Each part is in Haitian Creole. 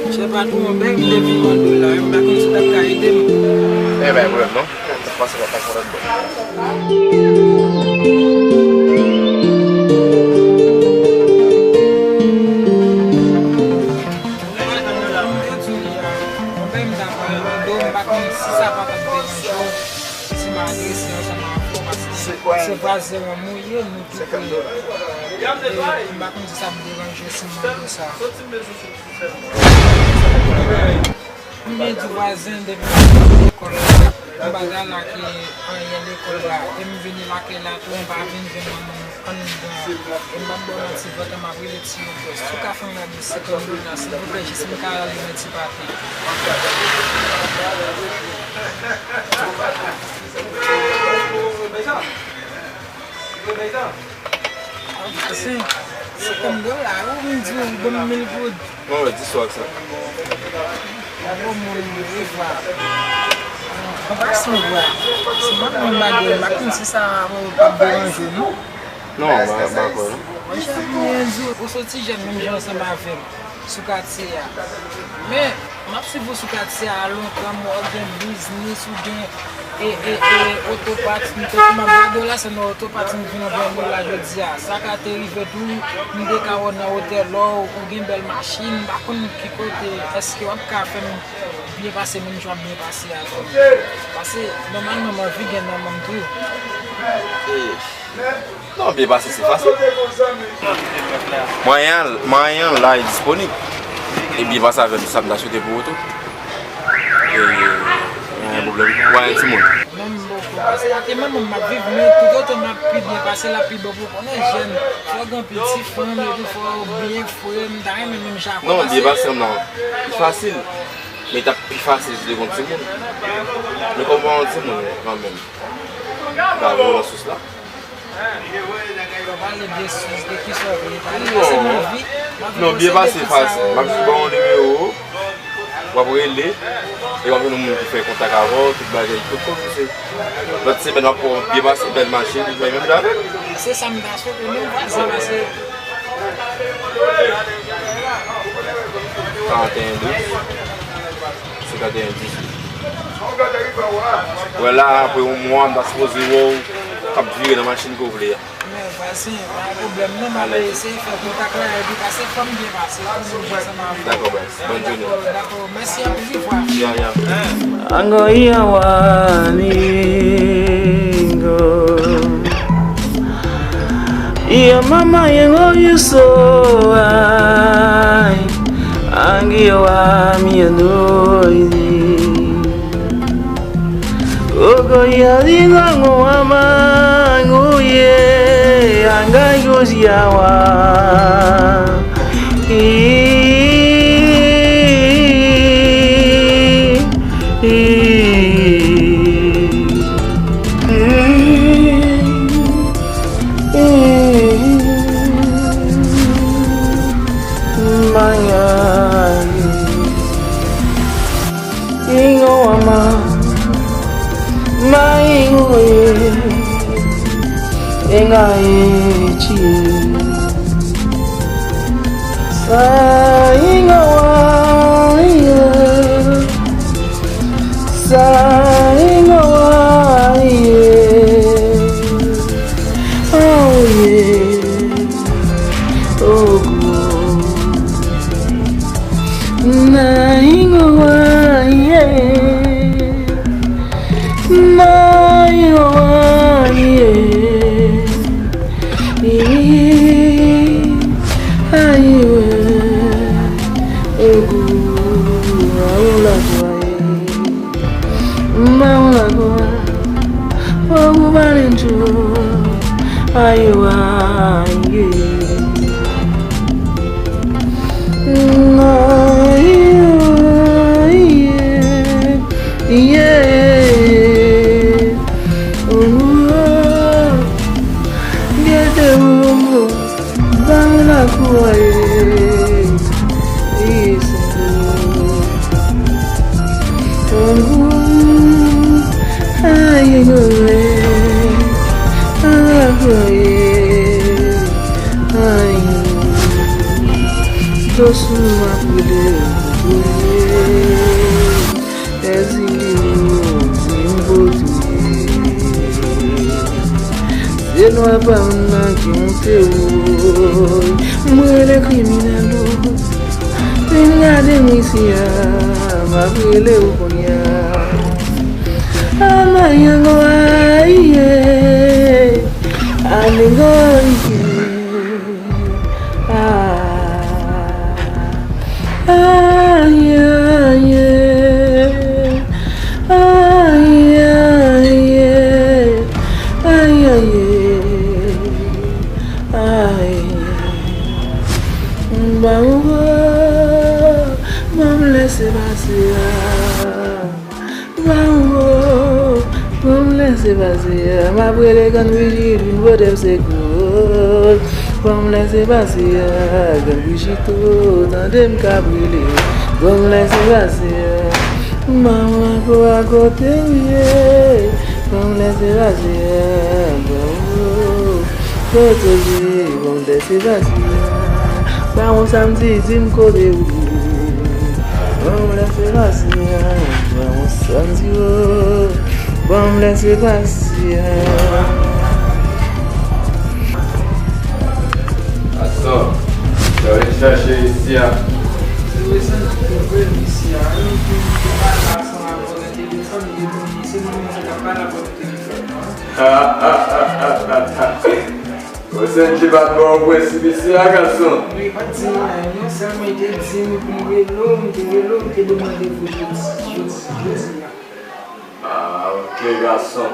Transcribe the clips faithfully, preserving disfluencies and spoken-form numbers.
Monchè patwon, bèk m te vin mande w la, m pa konn si w t ap ka ede m. E pa gen pwoblèm non. Sa k pase, pa pase nan lòt bò. Monchè, m te di w li a, yon bèk m ta pral mande w, m pa konn si sa pa t ap deranje w, si m adrese ansanm avè w, paske se vwazen an nou ye, nou tou prè. E m pa konn si sa ap deranje w si m mande w sa. M byen di vwazen depi m ap soti lekòl la, m pa ka lage anyen lekòl la, e m vini lakay la tou, m pa vin jwenn manman m anndan, e m p ap ba w manti, vant an m ap rele ti yon pwès. Si w ka fè yon gade senkant dola, silvouplè, jis m ka ale yon ti pate. Anfin, se kòm dola, ou vin di w ban m mil goud. Mwen wè, di sou ak sa. Bon, moun, wi, vwa. An pasan, vwa. Se mwen menm, m pa gen, m pa konn si sa p ap deranje w, non. Non, m pa, m pa kwè, non. Monchè, mwen di w, ou soti jèn menm jan ansanm avè m. Sou katye a. Men, m ap swiv ou sou katye a lontan, m wè w gen biznis, ou gen, e, e, e, oto pati, m tankou m ap gade w la, se nan oto pati m vin wè nou la jodi a. Sa ka te rive tou, m te ka wè w nan otèl ou, ou gen bèl machin, m pa konn ki kote, èske w ap ka fè m byen pase menm jan w ap byen pase a tou? Pase, nòmalman, m anvi gen nan men m tou. Non, byen pase se fasil. Mwayen an, mwayen an la e disponib. E byen pase avè nou, sa m ta swete pou ou tou. E, pa gen pwoblèm. Ou pa gen timoun? Non, m poko. Pase a te manman m ap viv, men toutotan m ap pi byen pase, l ap pi bon pou konnen jèn. Fò w gen anpil ti fanm, epi fò w byen fre, m ta renmen menm jan ak ou. Non, byen pase m nan. Li fasil. Men li t ap pi fasil si w te gen yon timoun. Men kòm ou pa gen yon timoun, kanmenm. Ou ka viv nan sous la. Non. Non, byen pase fasil. M ap jis ba w nimewo, w ap rele, e w ap jwenn yon moun ki fè kontak avè w, tout bagay, tout kòb, se lòt semèn w ap wè w byen pase, bèl machin, ou fè menm jan avè l. Se sa m ta swete, menm vwazen, pase. Karant e en douz. Senkanteyen dis. Wè la, apre yon mwa, m ta sipoze wè w k ap vire nan machin ke w vle a. Men, vwazen, pa gen pwoblèm non, m ap eseye fè kontak la, epi pase fò m byen pase, pou nou jwe ansanm avè w. Dakò, baz. Bòn jounen. Dakò, dakò. Mèsi anpil, wi, vwa. Ya, ya. Ango iya waningo. Iya mama yengo yuso ai. Angiwa miyandoini. Ogo yari lango ama nguye. Angai gozi yawa. Ingo ama, maingo e, enga e chi. Sa ingo wa ye, sa ingo wa ye, oh yeah. Ogo. Na ingo wa ye. Na ingo wa ye. Ii, aye. Ogo. Awo la kwa ye. Mawon la kwa. Ogo balencho. Ayo, aye. Aye, aye, ye. Oh, gade, oh, ban m lakou a, ye. Ye, Senyè. Oh, aye, aye, aye, aye. Dosman m ap rele w, Èzili, di m kote w ye. Se lwa pa m nan ki monte w, woy. M rele kriminèl ou. Vin gade m isi a, m ap rele w kounye a. Amayango aye, aningo iye. Ah, aye, aye, aye, aye, aye, aye. Ba m, ba m lèse pase a. Ba m, ba m lèse pase a. M ap rele Grann Brijit vin pote m sekou. Ba m lèse pase a. Grann Brijit o, tande m k ap rele. Ba m lèse pase a. Ba m lakou a kote w ye. Ba m lèse pase a. Ba m, o. Pwoteje, ban m lèse pase a. Ba m yon santi, di m kote w ye. Ban m lèse pase a. Ban m yon santi, o. Ban m lèse pase a. Gason, sa w vin chache isi a? Se rezon ki te voye m isi a, wi. Pou m te pale ansanm avè w nan telefòn, li di se mwen menm ki t ap pale avè w nan telefòn nan. Ou sèl ki pa t ba w prensip isi a, gason. Wi, pa t di m anyen, non, sèlman li te di m pou m rele w, m te rele w, m te demande w jodi, jodi, jodi a. Ah, ok, gason.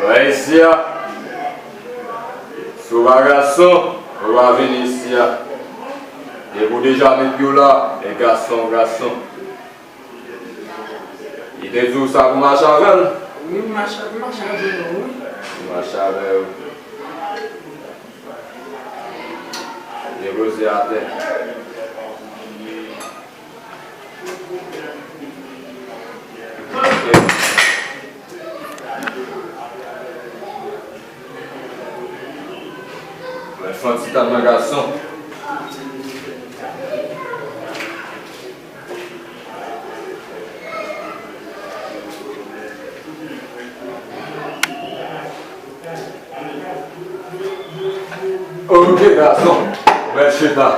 Wè isi a. Si w pa gason, ou pa vini isi a. Depi w deja met pye w la, e gason, gason. Li te di w sa pou mache avè l? Wi, m mache, m mache avè l, wi. Pou mache avè l. Depoze atè. Ok. Mwen fè yon ti tann nan gason. Ok, gason. Mwen chita.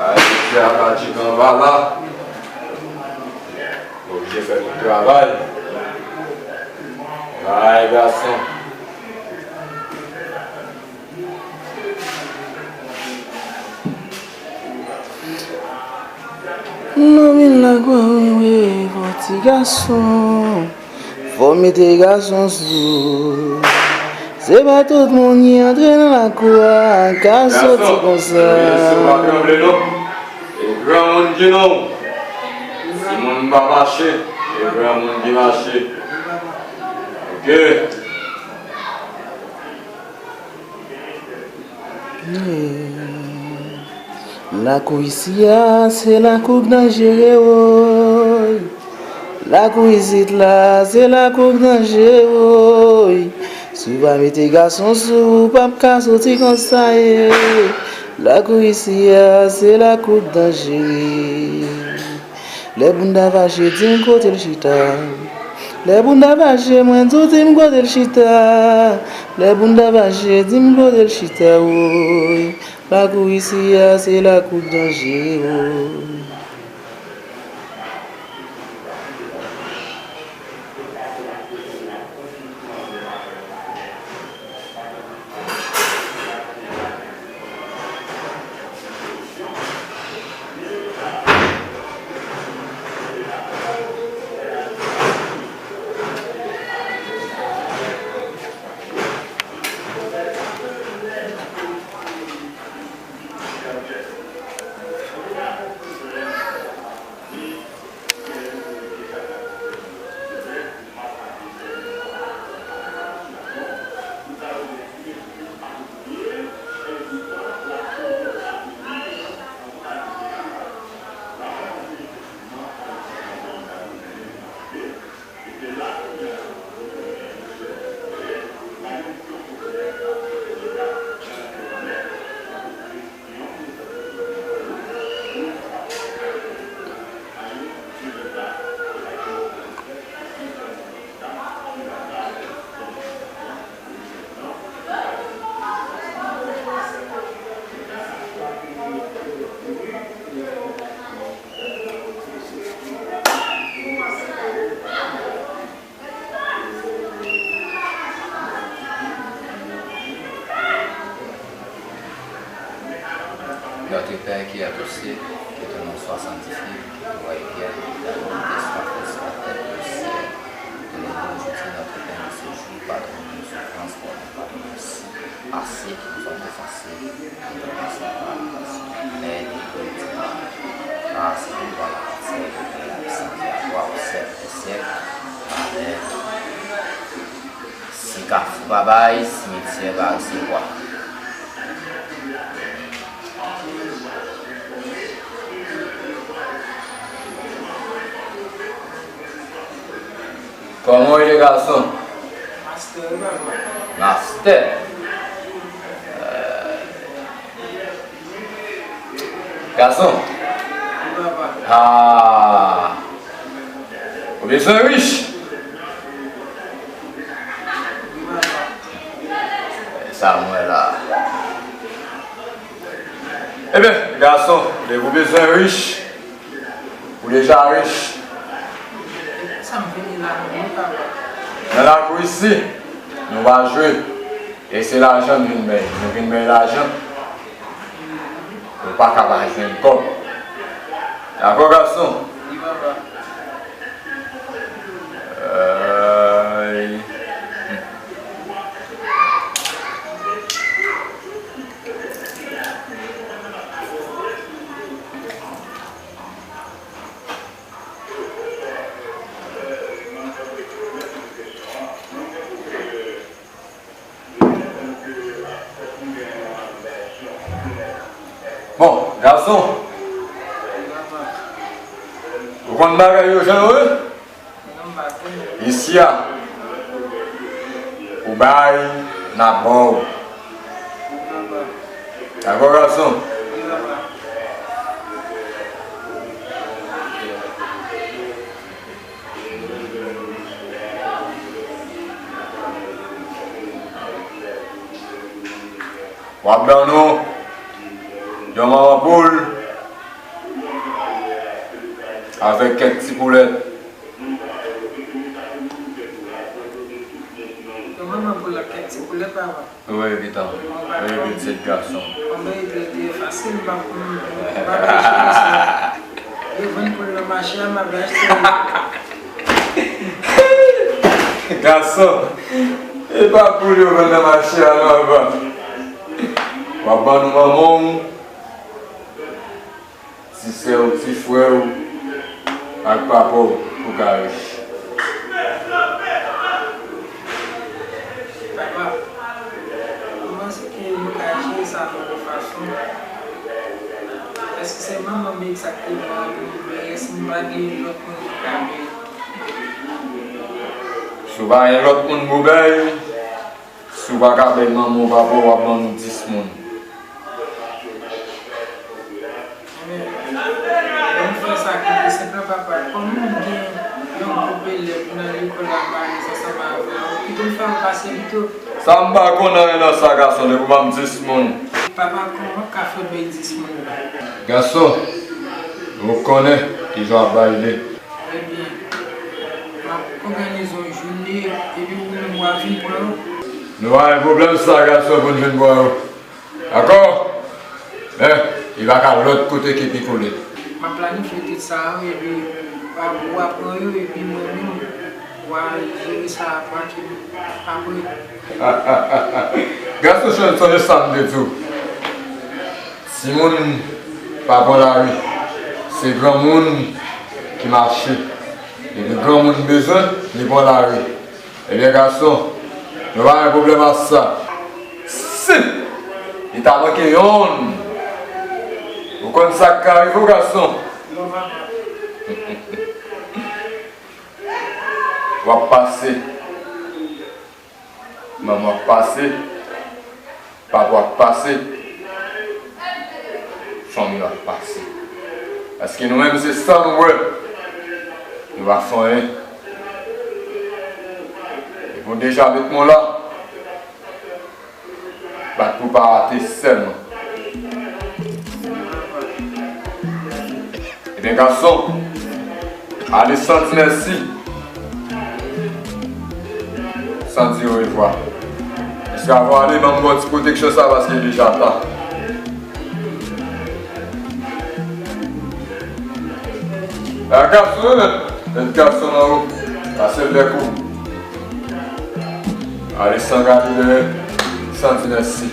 Ay, misye a ka tchik anba la. Oblije fè tout travay. Ay, gason. Non, vin la, kwa, wi, wi, fò ti gason. Fò mete gason sou. Se pa tout moun ki antre nan lakou a, ka soti konsa. Gason, wi, mesye, pa tranble, non. E granmoun ki non. Si moun pa mache, e granmoun ki mache. Ok. Lakou isi a, se lakou k danjere, woy. Lakou isit la, se lakou k danjere, woy. Si w pa mete gason sou ou, w p ap ka soti konsa, ye. Lakou isi a, se lakou k danjere. Lè bounda fache, di m kote l chita. Lè bounda fache, mwen di w, di m kote l chita. Lè bounda fache, di m kote l chita, woy. Lakou isi a, se lakou danjere, woy. Notre Père qui es aux cieux, que ton nom soit sanctifié, que ton royaume vienne, que ta volonté soit faite sur la terre comme au ciel. Donne-nous aujourd'hui notre pain de ce jour, pardonne-nous nos offenses, comme nous pardonnons aussi à ceux qui nous ont offensés, et ne nous laisse pas entrer en tentation, mais délivre-nous du mal. Car c'est pour toi la puissance, le règne, la puissance et la gloire au siècle des siècles. Amen. Si Kafou pa bay, simityè pa resevwa. Kòman w ye, gason? Mastè, wi, papa. Mastè? Gason. Wi, papa. Ah. Ou bezwen rich? Wi, papa. Sa mwen la. Ebyen, gason, depi w bezwen rich, ou deja rich. Sa m vini la menm, wi, papa. Nan lakou isi, nou pa jwe. E se lajan n vin bay. Nou vin bay lajan. Ou pa ka pa jwenn kòb. Dakò, gason? Wi, papa. Ay. Bon, gason, ou konn bagay yo jan yo ye? Isi a, ou bay, n ap ba w. Dakò, gason? W ap ban nou yon manman poul avèk kèk ti poulèt. Yon manman poul ak kèk ti poulèt, papa. Wi, pitit. Wi, pitit gason. Bon, bagay trè, trè fasil, m pa konn, m pa reflechi konsa. Yo vann poul nan mache a, m ap achte. Gason, e pa poul yo vann nan mache a, non, papa. W ap ban nou manman w. Ti sè w, ti frè w, ak papa w pou ka rich. Papa, kòman se ke nou ka jere sa nan yon fason? Èske se manman m egzakteman pou m bay, èske m pa gen lòt moun ki ka bay? Si w pa gen lòt moun pou bay, si w pa ka bay manman w, papa w, w ap ban nou dis moun. Ebyen, ban m fè sa ki pi senp lan, papa. Kòm moun gen yon gwoup elèv nan lekòl la, m pa alèz ansanm avè w. Pito m fè yon pase pito. Sa m pa konn anyen nan sa, gason, depi w ban m dis moun. Papa, kòman w ka fè bay dis moun? Gason, ou konnen kijan w ap bay li. Ebyen, m ap òganize yon jounen, epi ou menm w a vin pran yo. Nou pa gen pwoblèm sa, gason, pou n vin pran yo. Dakò? Men, li pa ka lòt kote ke Pikole. M ap planifye tout sa, epi w a, w a pran yo, epi mwen menm, w a jere sa apre. Gason, sonje sa m te di w. Timoun pa pran lari, se granmoun ki mache. Depi granmoun bezwen, li pran lari. Ebyen, gason, nou pa gen pwoblèm ak sa. Si li ta manke yonn, ou konn sa k ka rive w, gason? W ap pase. Manman w ap pase, papa w ap pase, fanmi w ap pase. Paske nou menm se san nou wè, nou pa fè anyen. Epi w deja met men w la, bat pou pa rate sèlman. Ebyen, gason, ale san di mèsi, san di orevwa. Paske avan w ale, ban m ba w ti pwoteksyon sa, paske li deja ta. A gason wi, men, men gason nan ou, pase l bèk ou. Ale san gade dèyè, san di mèsi.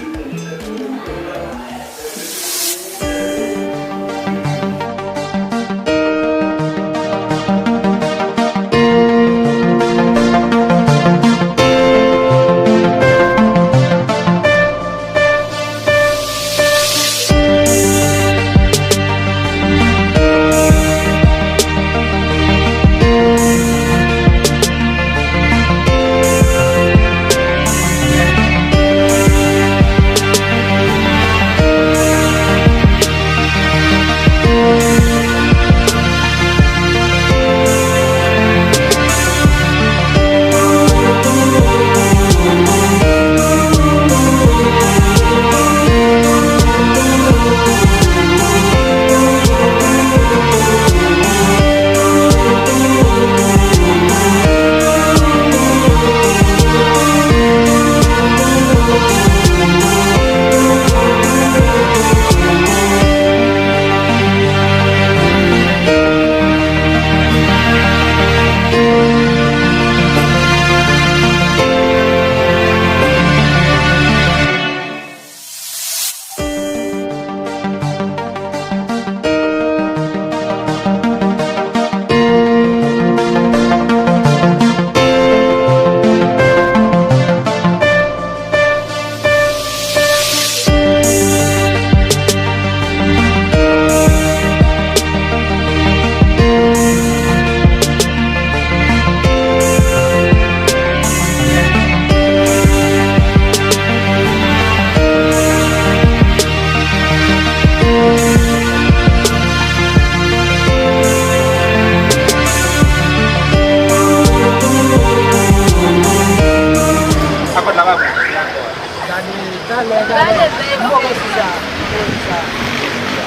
Gade, talè, talè. M poko sou sa. M poko sou sa.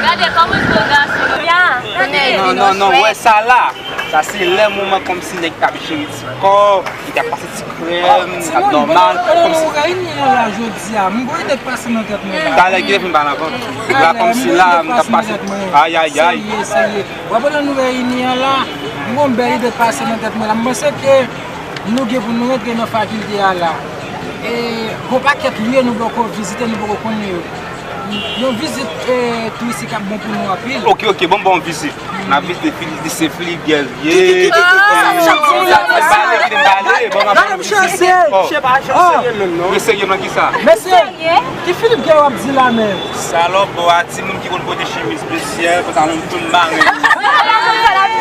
Gade kòman gwo gason. Ya, gade. Non, non, non, wè sa la. Sa se lè moman kòmsi nèg t ap jere ti kò, li t ap pase ti krèm, li t ap nòmal, kòmsi. Ou reyini an la jodi a, m gon ide k pase nan tèt mwen la. Talè ki te fin pale ankò. La kòmsi la, m t ap pase. Ay, ay, ay. Serye, serye. W ap wè lè nou reyini an la, m gon bèl ide k pase nan tèt mwen la. M panse ke Nou gen pou nou rantre nan fakilte a la. E, gon pakèt lye nou poko vizite, nou poko konnen yo. Yon vizit, e, touristik ap bon pou nou anpil. Ok, ok, bon, bon vizit. N ap vizite Fili-, lise Filibè l ye. Kite m pale, kite m pale. Bon, n ap vizite. Mesye, pa janm serye menm non. Mesye, nan kisa? Mesye, ki Filibè w ap di la menm? Salòp, bon, a timoun ki konn pote chemiz spesyal, pantalon tonm maren.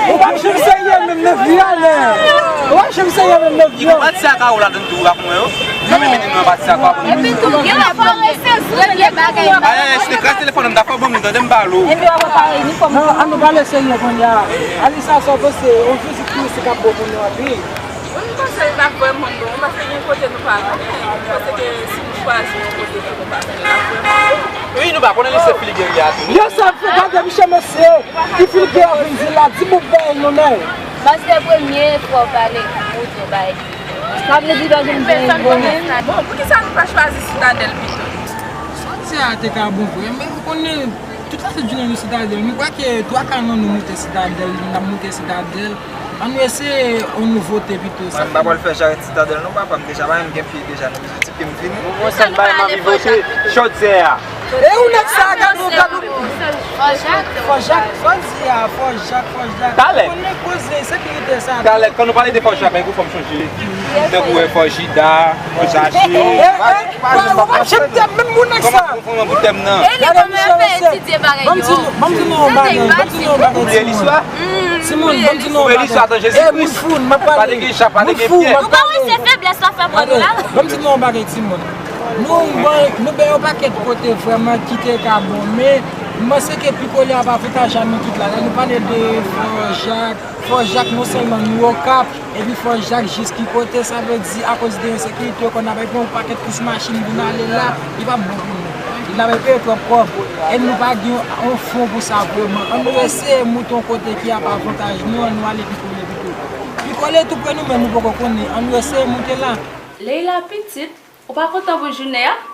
Ou p ap janm serye menm nan vi a, men. Ou p ap janm serye menm nan vi a. Li gon pati sa ka ou ladan tou, ou pa konn yo. Sa vle mete nou nan pati sa ka pou nou. Epi tou, gen lè fò rete sou lè bagay. Ay, ay, ay, si te kras telefòn nan, m ta fè w ban m li, tande m pale w. Epi w ap pare inifòm. Non, an nou pale serye kounye a. Alisa, sa w panse, yon vizit touristik ap bon pou nou anpil. Wi, m panse l ap vrèman bon, paske gen kote nou pa konnen. M panse ke si nou chwazi yon kote ke nou pa konnen, l ap vrèman bon. Wi, nou pa konnen lise Filibè a tou. Yo, sa fè gade misye, mesye, ki Filibè a vin di la, di bout dèyè l non, men. Paske premye fwa w pale, ou di yon bagay ki. Sa vle di pa gen bon. Bon, poukisa nou pa chwazi Sitadèl pito? Sitadèl te ka bon vre, men ou konnen, tout fason jounen nou Sitadèl. M kwè ke twa ka nan nou moute Sitadèl, n ap moute Sitadèl. Ann nou eseye yon nouvote pito. Mwen, m pa pral fè jarèt Sitadèl non, papa, m deja pa menm gen pye deja, nou bezwen ti pye m vini. Ou konn sa n bay manmi vote, chodyè a. E ou nèg sa, gad ou, gad ou. Fò Jak. Fò Jak, fò di a, fò Jak, fò Jak. Talè. Ou konnen koze, sekirite sa. Talè, kan nou pale de fò Jak, men kou fò m chonje. Tankou, e, fò Jida, fò Zache. E, e, ou pa janm tè menm moun nèg sa. Kòman pou fè yon bout tèm nan? E li kòman fè etidye bagay yo. Ban m di nou, ban m di nou yon bagay, ban m di nou yon bagay. Ou bliye listwa? Timoun, ban m di nou yon bagay. Ou bliye listwa, tan Jezikri. E, moun fou, m ap pale. Pa te gen chat, pa te gen pyè. Ou pa wè se feblès la fè pran nou la? Ban m di nou yon bagay, timoun. Nou, bon, nou bay yon pakèt kote vrèman ki te ka bon, men m panse ke pi kole ap avantaj a nou tout la. Lè nou pale de Fò Jak, Fò Jak non sèlman nou Okap, epi Fò Jak jis ki kote, sa vle di akoz de ensekirite yo konn ap pran yon pakèt kous machin pou n ale la, li p ap bon pou nou. Li n ap peye twòp kòb, e nou pa gen yon fon pou sa vrèman. Ann nou eseye moute yon kote ki ap avantaj nou, ann nou ale pi kole pito. Pi kole tou pre nou, men nou poko konnen. Ann nou eseye moute la. Leila pitit, ou pa kontan pou jounen an?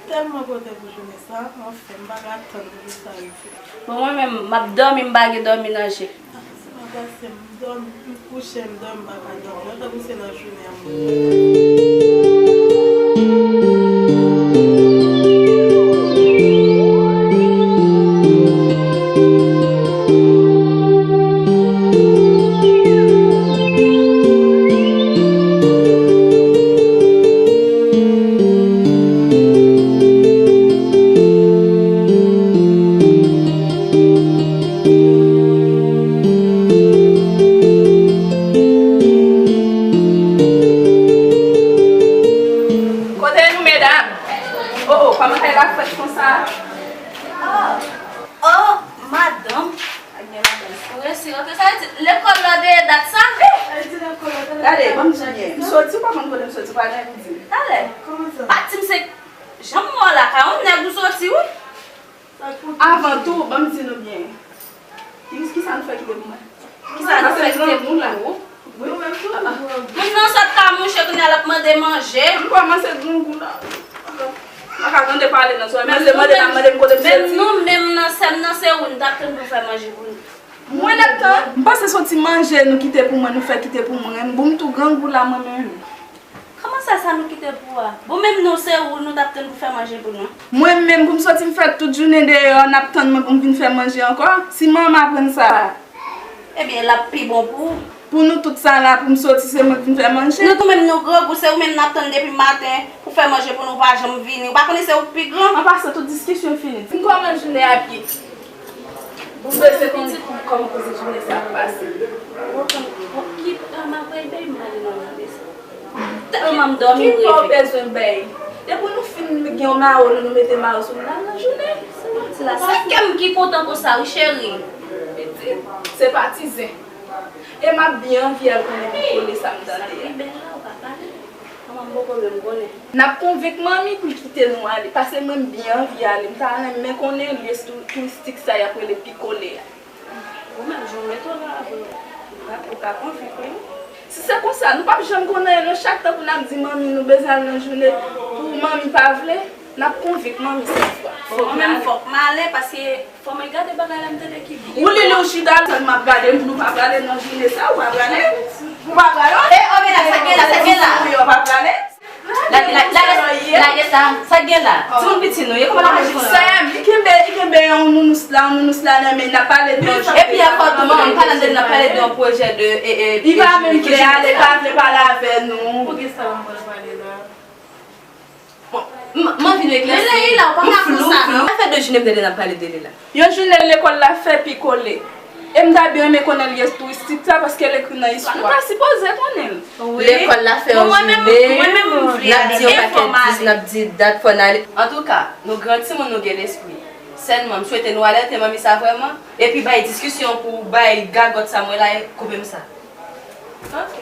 Tèlman kontan pou jounen sa, anfen, m pa ka tann pou jounen sa rive. Bon, mwen menm, m ap dòmi, m pa gen dòmi nan je. Ah, se pa fasil, m dòmi, m kouche, m dòmi, m pa ka dòmi. Nan tankou se nan jounen an m Kote nou, medam? Oh, oh, kòman kay la fèt konsa? Oh, oh, madanm. Ou resi rantre, sa vle di lekòl la dèyè dat sa? Gade, ban m di w byen. M soti, ou pa konn kote m soti, ou pa gen pou di m. Talè. Pati m se jan m wè w la, kay yon nèg ou soti, wi. Avan tou, ban m di nou byen. Ki, kisa nou fè kite pou mwen? Kisa nou fè kite pou ou? Wi, ou menm tou. Moun nan sot ka mouche, kounye a l ap mande manje. M kòmanse grangou la. M pa ka tande pale nan zòrèy. Mwen se mande, n ap mande m kote m soti. Menm nou menm nan, sè m nan, se ou n t ap tann pou fè manje pou nou. Mwen n ap tann? M panse se yon ti manje nou kite pou mwen, nou fè kite pou mwen. Bon, m tou grangou la mwen menm. Kòman sa, sa nou kite pou ou a? Bon, menm nou, se ou nou t ap tann pou fè manje pou nou. Mwen menm, pou m soti m fè tout jounen deyò, n ap tann mwen pou m vin fè manje ankò? Si manman aprann sa. Ebyen, l ap pi bon pou ou. Pou nou tout sa la, pou m soti, se mwen k vin fè manje. Nou tou menm nou grangou, se ou menm n ap tann depi maten pou fè manje pou nou, ou pa janm vini. Ou pa konnen se ou k pi gran? An pasan, tout diskisyon fini. Fin kòman jounen a byen. Bon, m bezwen konnen kòman koze jounen sa ap pase. Bon, ki, ah, m ap bay bay m ale nan jounen sa. Tèlman m dòmi m reve. Ki pa w bezwen bay? Depi nou fin gen yon mawo, nou, nou mete mawo sou nou, n al nan jounen. Se manti la. Se kè m ki kontan konsa, wi, cheri. Pitit, se pa ti zen. E m ap byen anvi al konnen pi kole sa m tande a. Li bèl la, ou pa pale. Manman m poko menm konnen. N ap konvenk manmi pou l kite nou ale, paske mwen m byen anvi ale. M ta renmen konnen lye tou-, touristik sa y ap rele pi kole a. Ou menm, jan w mete w la, ou ka, ou ka konvenk li. Si se konsa, nou p ap janm konn anyen non. Chak tan pou n ap di manmi nou bezwen al nan jounen, pou manmi pa vle, n ap konvenk manmi sèt fwa. Bon, mwen menm fòk m ale, paske fò mwen gade bagay la, m tande ki byen. Ou li li ou chita, sèl m ap gade, m di nou pa prale nan jounen sa, ou pa prale. Ou pa prale. E, o, men la, sa gen la, sa gen la. Ou pa prale. Lage, lage, lage, lage sa. Sa k gen la? Timoun piti nou ye, kòman n ap fè la? Sè m, li kenbe, li kenbe yon nounous la, yon nounous la nan men, n ap pale de yon jan. Epi ankò tou, manman m pale de, n ap pale de yon pwojè de, e, e, li pa menm vle ale, pa vle pale avè nou. Pou ki sa m pral pale la? Bon, m, m anvi nou eklèsi. Men lè li la, ou pa ka konsa, non. Sa fè de jounen m tande n ap pale de li la. Yon jounen lekòl la fè pi kole. E m ta byen renmen konnen lyè touristik sa, paske l ekri nan istwa. Nou ta sipoze konnen l. Wi. Lekòl la fè yon jounen, n ap di yon pakèt dis, n ap di dat, fò n ale. Antouka, nou gran timoun, nou gen lespri. Sèlman, m swete nou alète manmi sa vrèman, epi bay diskisyon pou bay gagòt sa mwen la, koupe m sa. Ok.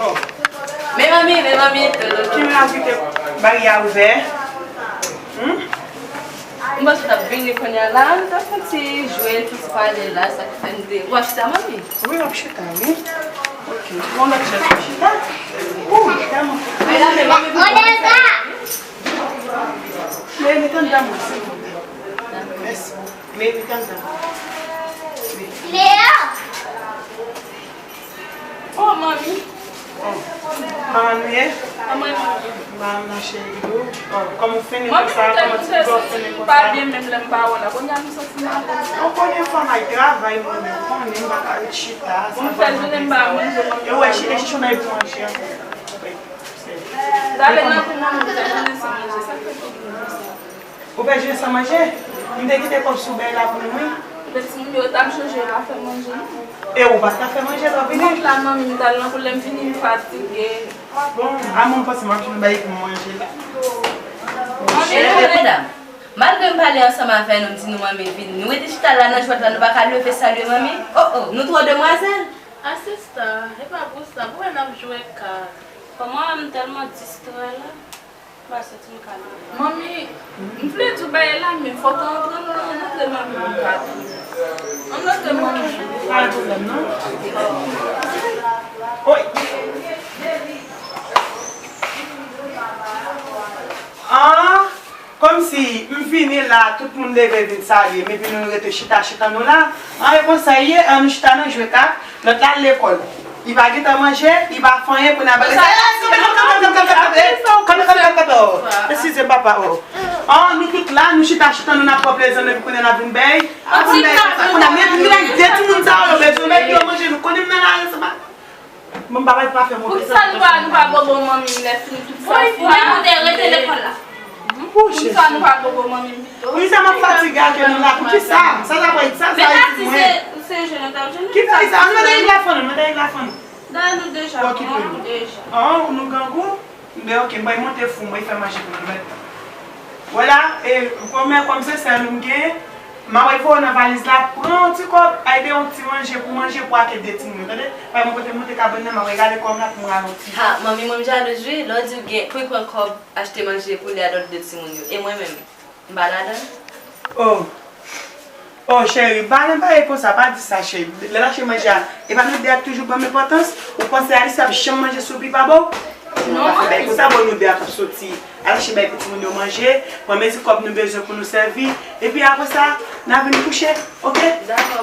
Oh. Men manmi, men manmi. Ki men ap kite bagay a ouvè? Hmm? M panse w t ap vini kounye a la, nou t ap fè yon ti jwe, ti pale la, sa k fè n de. W ap chita, manmi? Wi, m ap chita, wi. Ok. Bon, lòt chèz pou chita. Ou chita, manmi. Men la, men manmi, pou konn sa. Men, men, tann dan mwen, silvouplè. Mèsi. Men, men, tann dan mwen. Wi. Lea! Kòman w ye? Kòman w ye, manmi? Manman cheri, oh, kòman w fini konsa? Kòman ti bò fini konsa? Manmi, m pa byen menm lè m pa wè w la. Kounye a m santi m alèz. Ou konnen fanm ay travay, manmi, ou konnen m pa ka ret chita. Bon, m fè jounen m pa manje, manmi. E w wè, chita, chita, chita, pou manje. Talè nan kou manmi, m fè jounen san manje. Sa k fè pou manje sa? Ou fè jounen san manje? M te kite kòb sou bèy la pou nou, wi. Lè timoun yo ta, m chonje yo pa fè manje, non. E ou pa t ka fè manje lè w vini? M t la, manmi, m t al nan kou, lè m vini, m fatige. Bon, a mwen, m panse m ap jwenn bagay pou m manje la. Monchè. Medam, malgre m pale ansanm avè nou, m di nou manmi vini. Nou rete chita la nan jwèt la, nou pa ka leve salye manmi? Oh, oh, nou twò demwazèl. A sista, e pa pou sa, pou wè n ap jwe kat. Kòman m tèlman distrè la. Ba soti m ka nan. Manmi, m vle di w bagay la, men fòk antre, non, ann antre, manmi, pou m ka di w. Ann antre, manmi. Pa gen pwoblèm, non. Oy! Ah, kòmsi m vini la, tout moun leve vin salye m, epi nou, nou rete chita, chita nou la. An, e konsa ye, an, nou chita nan jwe kat, lòt la al lekòl. Li pa gentan manje, li pa fè anyen, kounye a bagay sa. Kanpe, kanpe, kanpe, kanpe, kanpe, kanpe, kanpe, oh. Eskize m, papa, oh. An, nou tout la, nou chita, chita, nou n ap pran plezi nou, epi kounye a n ap vin bèy. N ap vin bèy konsa. Kounye a, men, men, de timoun sa yo, bezwen, men yo manje, nou konnen m nan lari, se pa. Bon, papa, pa fè m. Poukisa nou pa, nou pa bobo manmi lè fini tout sa fini? Ou menm ou te rete lekòl la. Poukisa nou pa bobo manmi m pito? Poukisa m ap fatige ak nou la? Poukisa? Sa, sa pa sa, sa. Men Tati, se, se jene, t ap jene. Ki peyi sa? Ann mete règ la fann, ann mete règ la fann. Dayè nou deja grangou deja. An, nou grangou? Men ok, m pral monte fou, mwen fè manje pou nou mèt. Vwala, e kòm, kòm se sèl ou m gen, m ap voye w nan valiz la, pran yon ti kòb, al peye yon ti manje pou manje pou ake de timoun yo, tande? Bay mwen kote m monte kabann nan, m ap regade kòb la pou m rale yon ti. Ha, manmi, mwen m jalouz wi, lè w di w gen, pou w pran kòb, achte manje pou li a lòt de timoun yo. E mwen menm, m pa ladan l? Oh. Oh, cheri, pa nan bagay konsa, pa di sa, cheri. Lè l achte manje a, e pa nou de a k toujou ban m enpòtans? Ou panse Alice ap janm manje soup li pa ba w? Non, manmi. Bagay konsa, bon, nou de a k ap soti al achte bay pou timoun yo manje, pran mezi kòb nou bezwen pou nou sèvi, epi apre sa, n a vin kouche, oke? Dakò,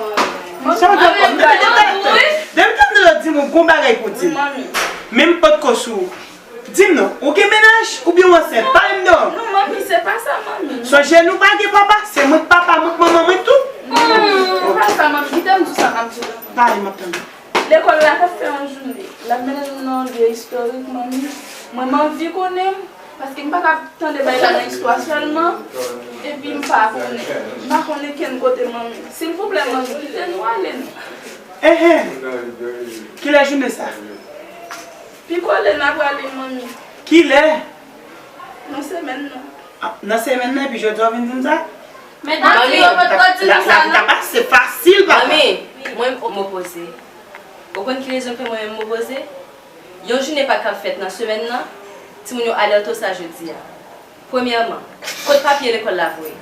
manmi. Sa w di ankò? Depi tande lòt di m ou gon bagay pou di m. Manmi. Men m potko sou ou. Di m non, ou gen mennaj oubyen w ansent? Pale m non. Non, manmi, se pa sa, manmi. Sonje nou pa gen papa, se mwen k papa, mwen k manman mwen tou. Non, se pa sa, manmi. Kite m di w sa m ap di w la. Pale, m ap tande. Lekòl la t ap fè yon jounen. L ap mennen nou nan yon lye istorik, manmi. Mwen, m anvi konnen, paske m pa ka tande bagay la nan istwa sèlman. Epi m pa konnen. M pa konnen kenn kote, manmi. Silvouplè, manmi, kite nou ale, non. Enhen. Kilè jounen sa? Pi kole n a prale, manmi. Kilè? Nan semèn nan. Ah, nan semèn nan, epi jodi a w vin di m sa? Men Tati, yo potko di nou sa, non? Tati, se fasil, papa. Manmi, mwen, m opoze. Ou konn ki rezon k fè mwen menm m opoze? Yon jounen pa kab fèt nan semèn nan, timoun yo alète w sa jodi a. Premyèman, kot papye lekòl la voye?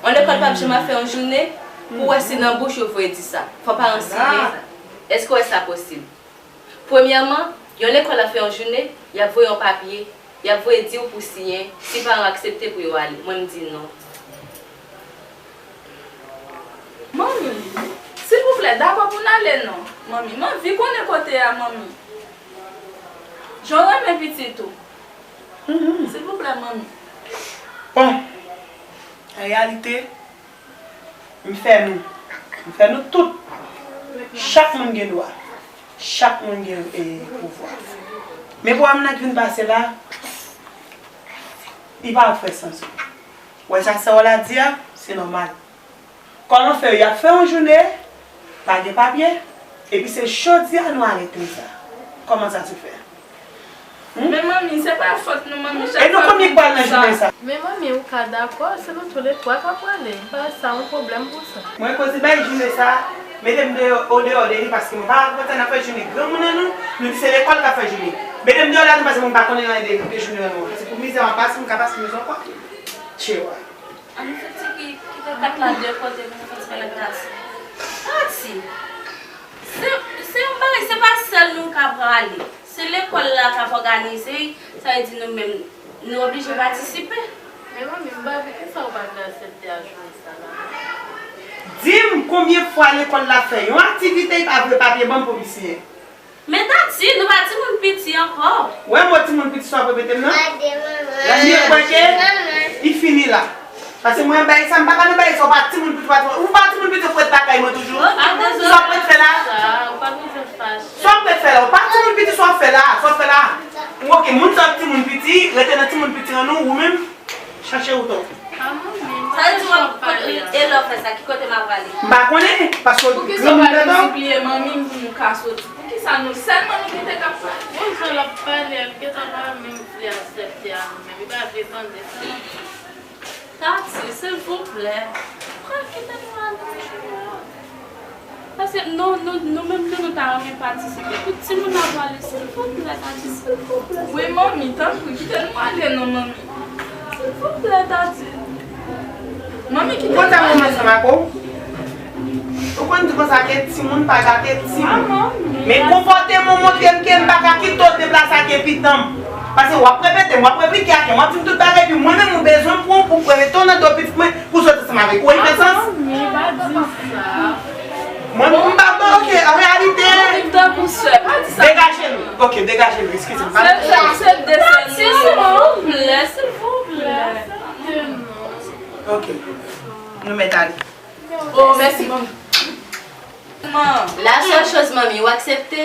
Yon lekòl p ap janm ap fè yon jounen pou w wè se nan bouch yo voye di sa. Fò paran siyen. Èske w wè sa posib? Premyèman, yon lekòl ap fè yon jounen, y ap voye yon papye, y ap voye di w pou siyen, si paran aksepte pou yo ale. Mwen, m di non. Manmi, silvouplè, dakò pou n ale non. Manmi, m anvi konnen kote a, manmi. Jan w renmen pitit ou. Silvouplè, manmi. Bon, an reyalite, M fè nou. M fè nou tout. Chak moun gen dwa. Chak moun gen, e, pouvwa. Men pwoblèm nan k vin pase la, li pa fè sans. Ou wè sa sè w la di a, se nòmal. Kòman fè y ap fè yon jounen, pa gen papye, epi se jodi a nou alète sa? Kòman sa se fè? Hmm? Men manmi, se pa fòt nou, manmi. E nou konbyen k pral nan jounen sa? Men manmi, ou ka dakò, se nou toulètwa k ap prale. M pa wè sa yon pwoblèm pou sa. Mwen koze bay jounen sa, mete m deyò, odeyò de li, paske mwen pa kontan n ap fè jounen granmoun an nou, nou di se lekòl k ap fè jounen. Mete m deyò la tou, paske mwen pa konnen anyen de, de jounen an nou. Se pou mizè m ap pase, m ka pase mizè ankò. Tchewa. Ann fè ti ki, kite kat la de kote pou nou fè ti pale ak Tati. Tati! Se, se yon bagay, se pa sèl nou k ap prale. Se lekòl la k ap òganize, sa vle di nou menm, nou oblije patisipe. Men manmi, m pa poukisa ou pa vle aksepte a jounen sa la? Di m konbyen fwa lekòl la fè yon aktivite, li pa voye papye ban m pou m siyen? Men Tati, nou pa timoun piti ankò. Wè mo timoun piti sa w ap repete m nan? Ranbye kwè ke li fini la. Paske mwen bay sa, m pa ka nan bay sa, w pa timoun piti, w pa timoun, ou pa timoun piti, ou ret lakay mwen toujou. Sa w ap ret fè la? Sa w ap ret fè la? Ou pa timoun piti, sa w ap fè la? Sa w ap fè la? Ou oke, moun sa timoun piti, rete nan timoun piti an nou, ou menm, chache wout ou. Sa vle di w ap, e lè w fè sa, ki kote m ap prale? M pa konnen, paske w granmoun dedan. Poukisa w pa vin sipliye manmi m pou nou ka soti? Poukisa nou sèlman nou kite k ap pale? Bon, jan l ap pale a, l gentan pa menm vle aksepte a nou menm, li pa vle tande sa. Tati, silvouplè, pran kite nou ale, Junior. Paske nou, nou, nou menm tou, nou ta renmen patisipe. Tout timoun ap prale, silvouplè, Tati, silvouplè. Wi, manmi, tanpri, kite nou ale non, manmi. Silvouplè, Tati. Manmi, kite nou ale. Ou konn sa mwen ansanm ak ou? Ou konn di konsa ke timoun pa gate timoun. Men konpòteman w montre m ke m pa ka kite w deplase ak epitan m. Paske w ap repete m, w ap replike ak m, w ap di m tout bagay, epi mwen menm ou bezwen m pou, pou w rete w nan do pitit mwen, pou w soti ansanm avèk ou. Ou fè sans? Manmi, pa di sa. Mwen, m pa, bon, oke, an reyalite, degaje nou. Oke, degaje nou, eskize m. Se, se, se de sè nou. Silvouplè, silvouplè. Oke. Nou mèt ale. Oh, mèsi, manmi. La sèl choz, manmi, ou aksepte?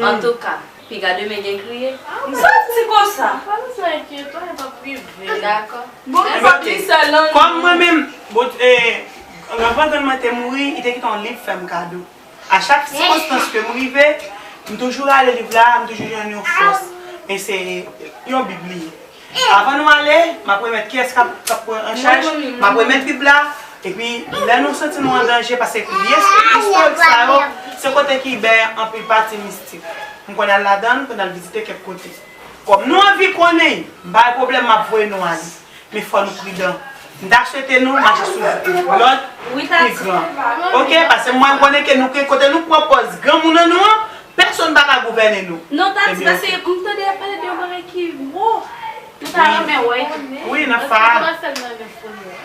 Antouka, piga demen gen kriye. Sa w di konsa? Pa bezwen enkyete w, e p ap rive. Dakò. Bon, men pa pli sèl an. Kòm mwen menm, bon, eh, anvan grann mwen te mouri, li te kite yon liv fè m kado. A chak sikonstans ke m rive, m toujou rale liv la, m toujou jwenn yon fòs. Men se yon bib li ye. Avan nou ale, m ap remèt kiyès k ap, k ap pran an chaj, m ap remèt bib la, epi lè nou santi nou an danje, paske lye istorik sa yo, se kote ki bay anpil pati mistik. M konn al ladan l, m konn al vizite kèk kote. Kòm nou anvi konnen, m pa gen pwoblèm, m ap voye nou ale. Men fò nou pridan. M ta swete nou mache sou lòd pi gran. Oke, paske mwen konnen ke nou, ke kote nou pran pòz granmoun an nou an, pèsonn pa ka gouvène nou. Non, Tati, paske m tande y ap pale de yon bagay ki wo. Nou ta renmen wè. Wi, n ap fè.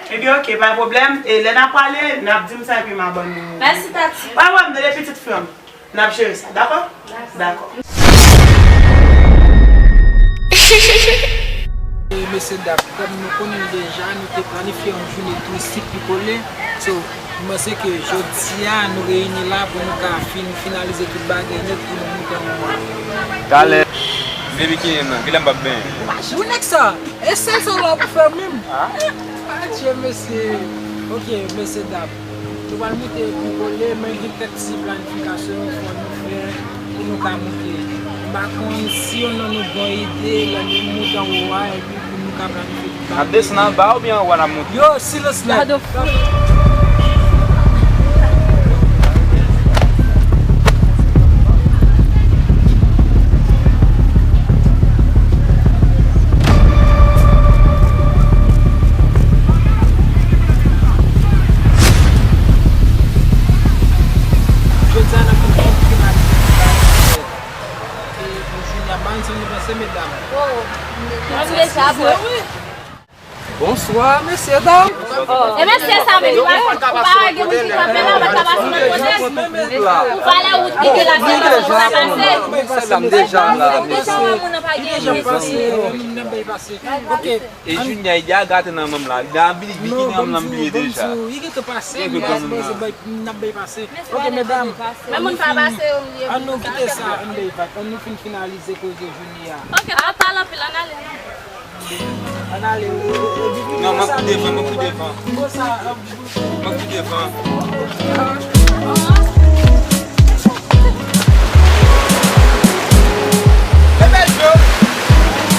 Ebyen, oke, pa gen pwoblèm. E lè n ap prale, n ap di m sa epi m a ban nou. Mèsi, Tati. Wè, wè, m tande pitit fi an. N ap jere sa, dakò? Dakò. E mesye dam, kòm nou konnen l deja, nou te planifye yon jounen touristik pi kole. So, m panse ke jodi a, nou reyini la pou nou ka fin, finalize tout bagay nèt pou nou moute anwo a. Talè. Men bikini m nan, kilè m p ap benyen? Ou nèg sa, e sèl sa w la pou fè menm? Adje, mesye. Oke, mesye dam. Nou pral moute pi kole, men gen kèk ti planifikasyon fò nou fè pou nou ka moute. M pa konn si yonn nan nou gen yon ide lè nou moute anwo a, epi pou nou ka planifye tout bagay. N ap desann anba oubyen anwo a n ap moute? Yo, silans nèt. Jodi a n ap fin finalize pou jounen an. Ban m sa nou panse, medam. Oh, nou deja prè. Bonswa, mesye dam. E mesye sa menm, ou pa, ou pa wè gen moun ki kanpe la, ou pa ka pase nan kote. Ou pa wè wout ki te la, se konsa sa pase. Mesye dam, deja la, mesye. Deja wè moun nan pa gen moun. Ok. E Junior, ide a gate nan men m la. Li anvi li bikini an m nan bliye deja. Li gentan pase, n ap bay pase. Ok, medam. Men moun pa pase yo, m ye. Ann nou kite sa, ann bay vag. Ann nou fin finalize koze Junior a. Ok, pa pale anpil, ann ale. Ann ale. Non, m ap pi devan, m ap pi devan. M ap pi devan. Bebe Joe,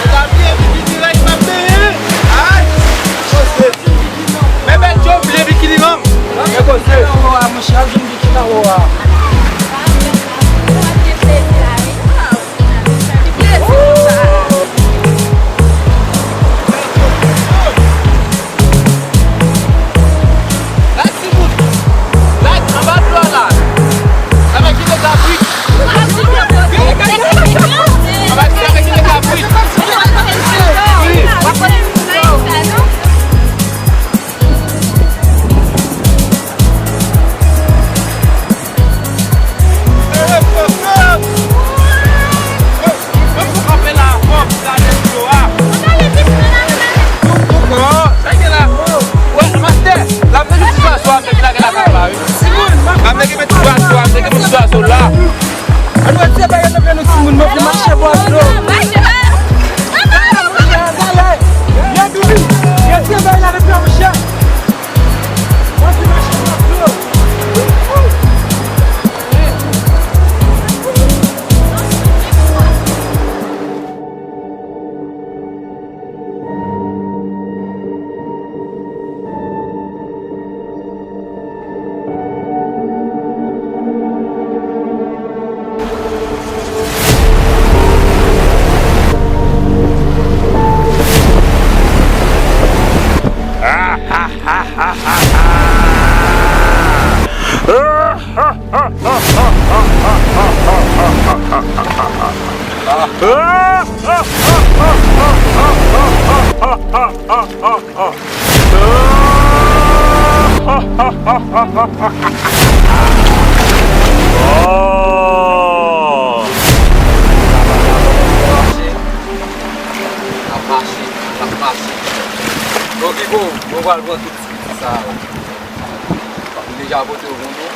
ou pa bliye bikini la ki p ap benyen? Ay, koze. Bebe Joe bliye bikini non. E koze. Anwo a, monchè, ap jwenn bikini anwo a. Ki plezi pou sa. La timoun, la anba dlo a la. Avèk yon kabrit. Avèk, avèk yon kabrit. Wi. N ap mache, n ap mache. Bon, Pipo, nou pral pran tout ti sa yo. M deja pote yo pou nou.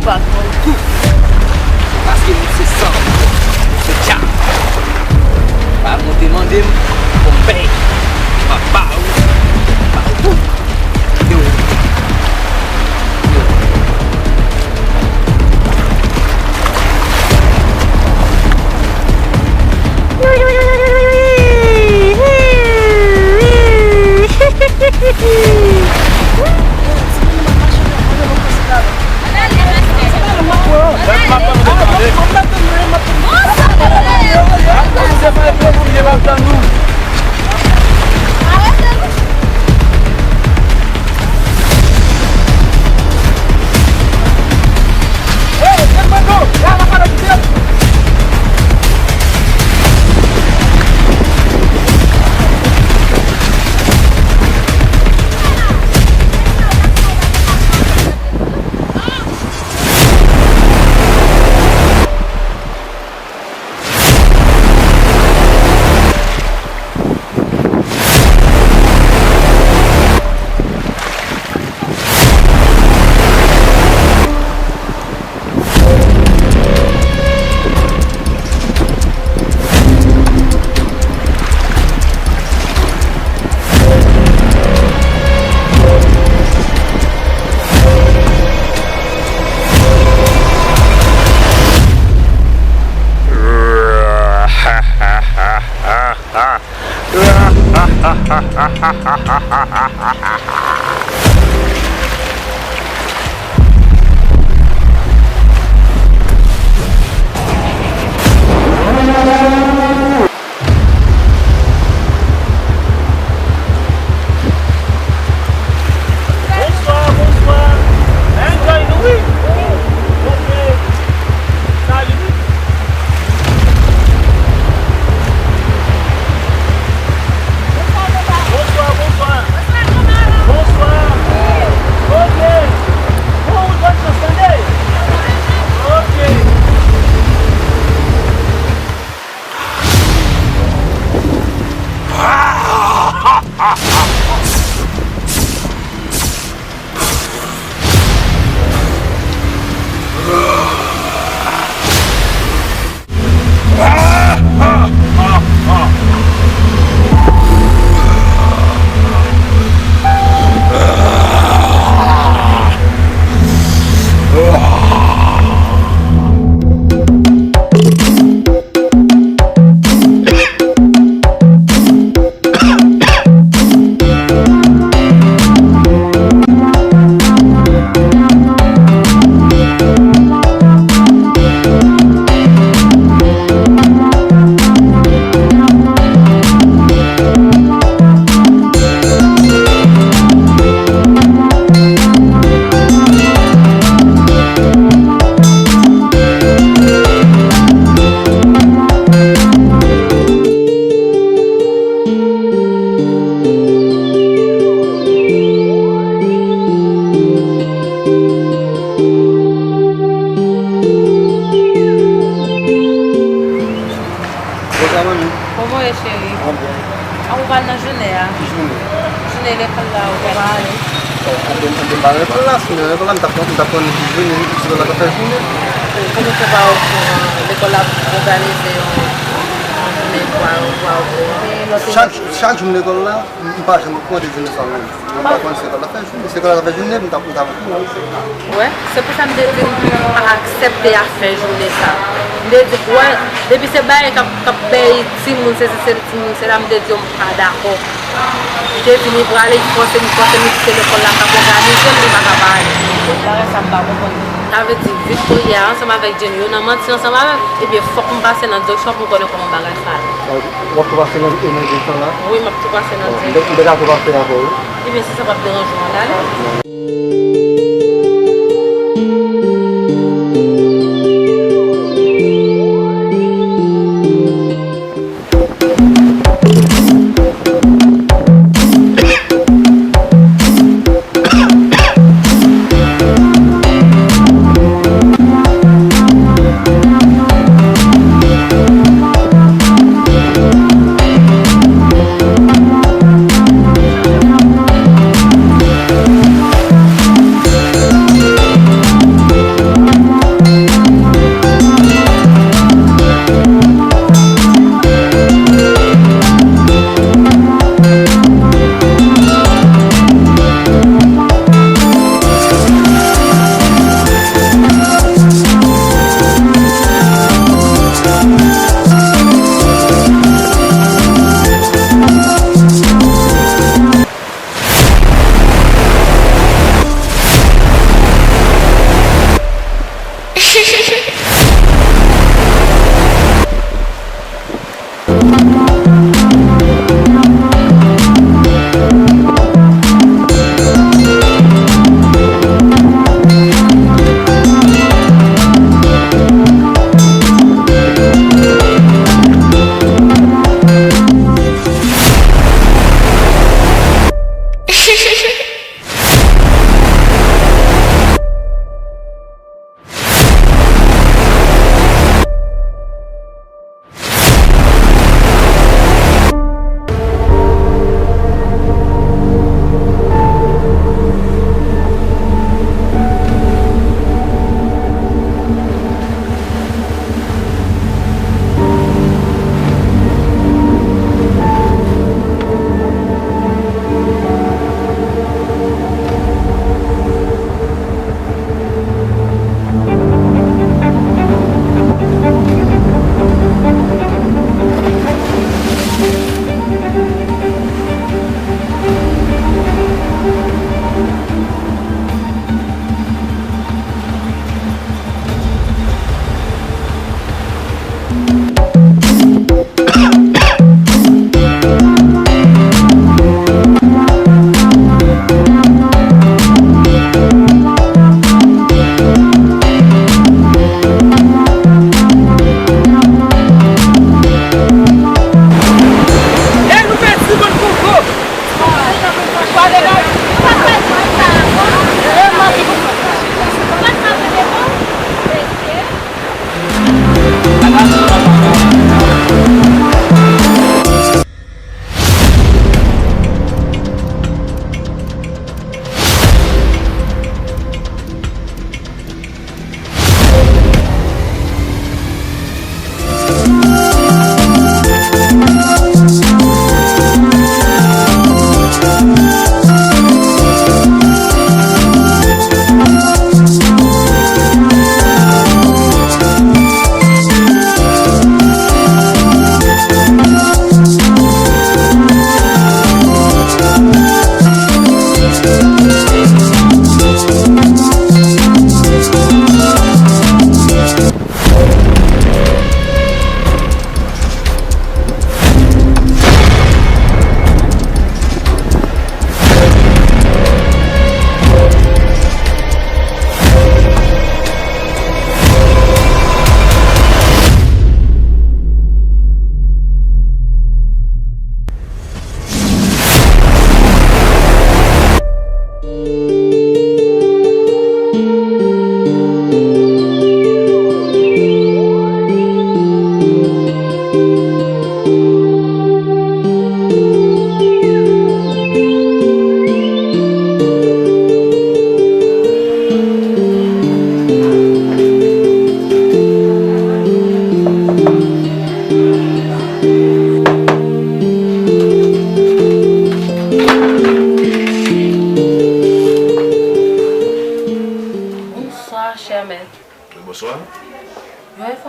Bat mwen tou. Paske nou se san, nou se djab. Pa monte mande m pou m pèy. M ap ba ou, m ap ba ou tout. Yo. Yo. Bonswa, bonswa. Enjoy nou, wi. Ok. Salut. Bonswa, bonswa. Bonswa. Kòman w ye, cheri? Mwen byen. A, ou pral nan jounen an? Ki jounen? Jounen lekòl la, ou pral ale? Bon, anben, anben, m pa nan lekòl la, si m te nan lekòl la, m t ap, m t ap konnen ki jounen, si lekòl la t ap fè jounen. Kòman w fè pa okouran? Lekòl la òganize yon, yon jounen pou a, pou a okouran. Chak, chak jou m lekòl la, m, m pa janm konnen jounen sa menm. Mwen pa konn se lekòl la fè jounen. Se lekòl la fè jounen, m t ap, m t ap okouran. Wè, se pou sa m te di m pa aksepte afè jounen sa. M te di, wè, depi se bagay k ap, k ap bay timoun, se, se, se timoun, se la m te di yo m pa dakò. M te di li prale, li fòse, li fòse, li di se lekòl la k ap òganize l, li pa ka pa ale. Bagay sa m pa konprann. Sa vle di, Victoria ansanm avèk Jenny, yo nan manti ansanm avè m, ebyen, fòk m pase nan direksyon pou m konnen kòman bagay sa ye. W ap tou pase nan, nan direksyon la? Wi, m ap tou pase nan direksyon. M te, m te ka tou pase avè w wi. Ebyen, si sa p ap deranje w, ann ale.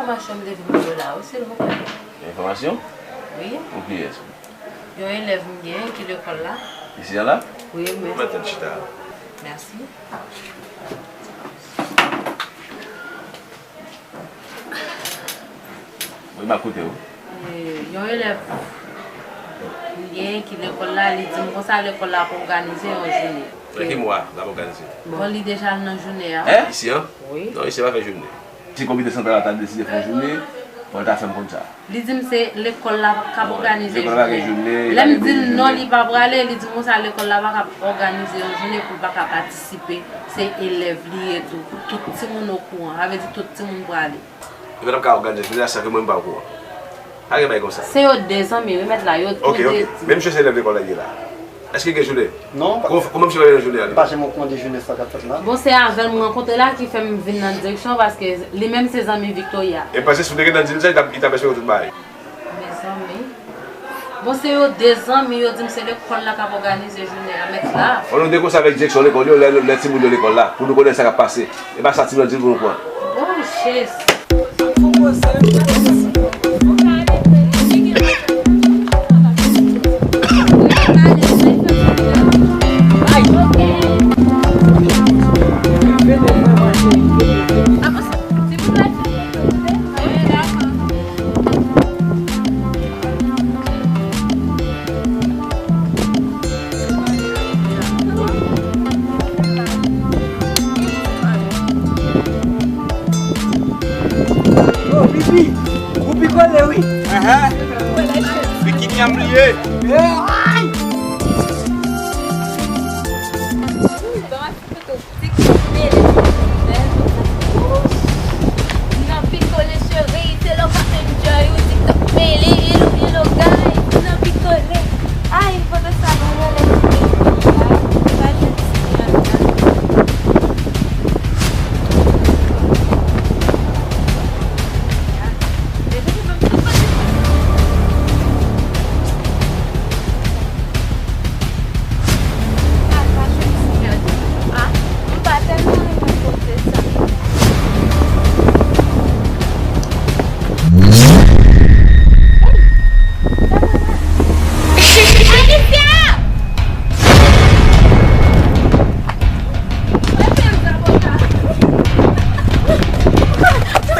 Enfòmasyon m te vin pou la, wi, silvouplè. Enfòmasyon? Wi. Pou kiyès? Yon elèv m gen ki lekòl la. Isi a la? Wi, mèsi. Mwen tèt chita. Mèsi. Wi, m ap koute w. E, yon elèv m gen ki lekòl la, li di m konsa lekòl la ap òganize yon jounen. Nan ki mwa l ap òganize? Bon, li deja al nan jounen an. Hein? Isi an? Wi. Non, isi an pa fè jounen. Si komite santral la ta deside fè yon jounen, fò l ta fè m konn sa. Li di m se lekòl la k ap òganize jounen. Lè m di l non, li pa prale, li di m konsa lekòl la pa ka òganize yon jounen pou l pa ka patisipe. Se elèv li ye tou. Tout timoun okouran. Sa vle di tout timoun prale. Yo pa t ap ka òganize jounen an san ke mwen m pa okouran. Pa gen bagay konsa. Se yo de zanmi, wi, mèt la, yo tou de di. Ok, ok. Men misye se elèv lekòl la li ye la. Èske gen jounen? Non. Kòman, kòman misye pa gen jounen an li? Pa janm okouran de jounen sa k ap fèt la. Bon, se avè l m rankontre la ki fè m vin nan direksyon, paske li menm se zanmi Victoria. E m panse si w te gentan di l sa, li t ap, li t ap eksplike w tout bagay. Mezanmi. Bon, se yo de zanmi, yo di m se lekòl la k ap òganize jounen an, mèt la. Fò nou negosye avèk direksyon lekòl yo, lè, lè timoun yo lekòl la, pou nou konnen sa k ap pase. E pa sa timoun yo di l pou nou pran. Oh, Jezi. Oh, Pipi, ou pikole, wi. Enhen. Pikinyan m li ye. Ay! Ti k mele. Nan pikole cheri, se lè w pa enjoy ou TikTok mele, hello, hello, guys, nan pikole. Ay, foto sa nou rele. Ay, pa jwenn sinyal la.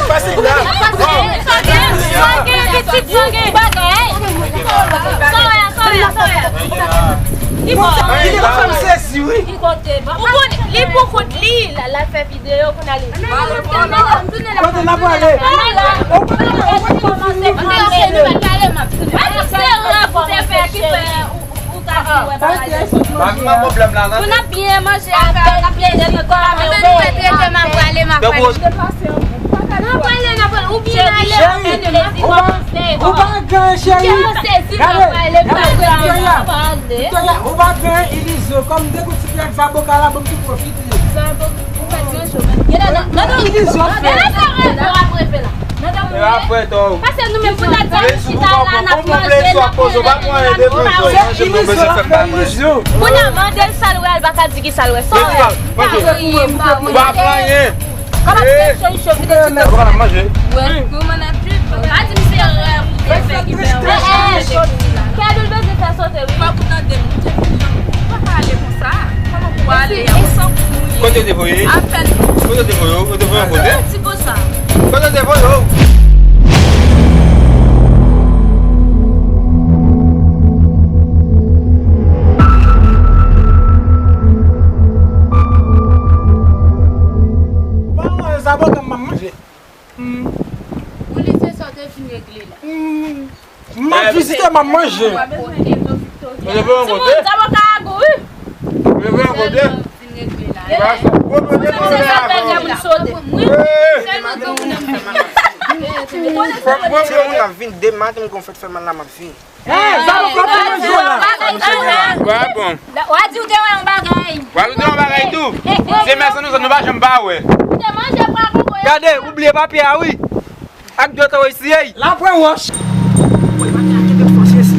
Pase la. Pase. Sa gen, pitit, sa gen. Bagay. Sa w wè, sa w wè, sa w wè. Li bon. Li bon, fè m sezi, wi. Li kote. Ou konn, li pou kont li, la, la fè videyo, kounye a li. Kote n ap prale? Ou pa ka, ou pa ka fin nou. Mwen se serè pou te fè ki fè. Ou ka di wè bagay yo. Pou n ap byen manje avè l, ap byen di kò a, men ou pa trete m ap prale, m ap prale. N ap prale, n ap prale. Ou byen ale, ou pa gen plezi, ou pa gen plezi. Ou pa gen, cheri. Gade, gade, Victoria. Victoria, ou pa gen ilizyon. Kòm de kout sipè ak zaboka la, ban m tou pwofite. Zaboka, ou pa gen chomè. Gade, nan, nan, nan. Ilizyon, frè. Nan, nan, nan, nan. Pase nou menm pou n al chita la, n ap manje, n ap manje, n ap manje. Pou n ap mande l sa l wè, l pa ka di ki sa l wè. Sa w wè, sa w wè. Ou pa pran anyen. Kòman se cho, cho, vide ti. Ou pa manje. Wi. Pou mwen ap viv. Pa di m se rèv ou te fè ki fè w. Kè nou bezwen fè sote, wi. Fòk ou tande m. Ou pa ka ale konsa. Kòman pou w ale a? Ou san kou ou ye. Kote yo te voye? Apèn. Kote yo te voye w? Yo te voye w kote? Ti konsa. Kote yo te voye w? Ou pa manje zaboka m ap manje. Ou li se sa w te vin regle la. M ap vizite, m ap manje. Ou leve yon kote? Timoun, zaboka a gou, wi. Ou leve yon kote? Ou pa sa. Ou pa sa. Ou pa sa. Fòk mwen, mwen ap vin demen maten, m gon fèt fè mal la, m ap vin. Hey, zaboka ap manje w la. Wa bon. Wa di w te wè yon bagay. Wa di w te wè yon bagay tou. Se mèsi nou, nou pa janm pa wè. Ou te manje pwa koko yo. Gade, ou bliye papye a, wi. Ak dwèt ou eseye. Lapwè wòch. Ou pa ka kenbe fòs isi.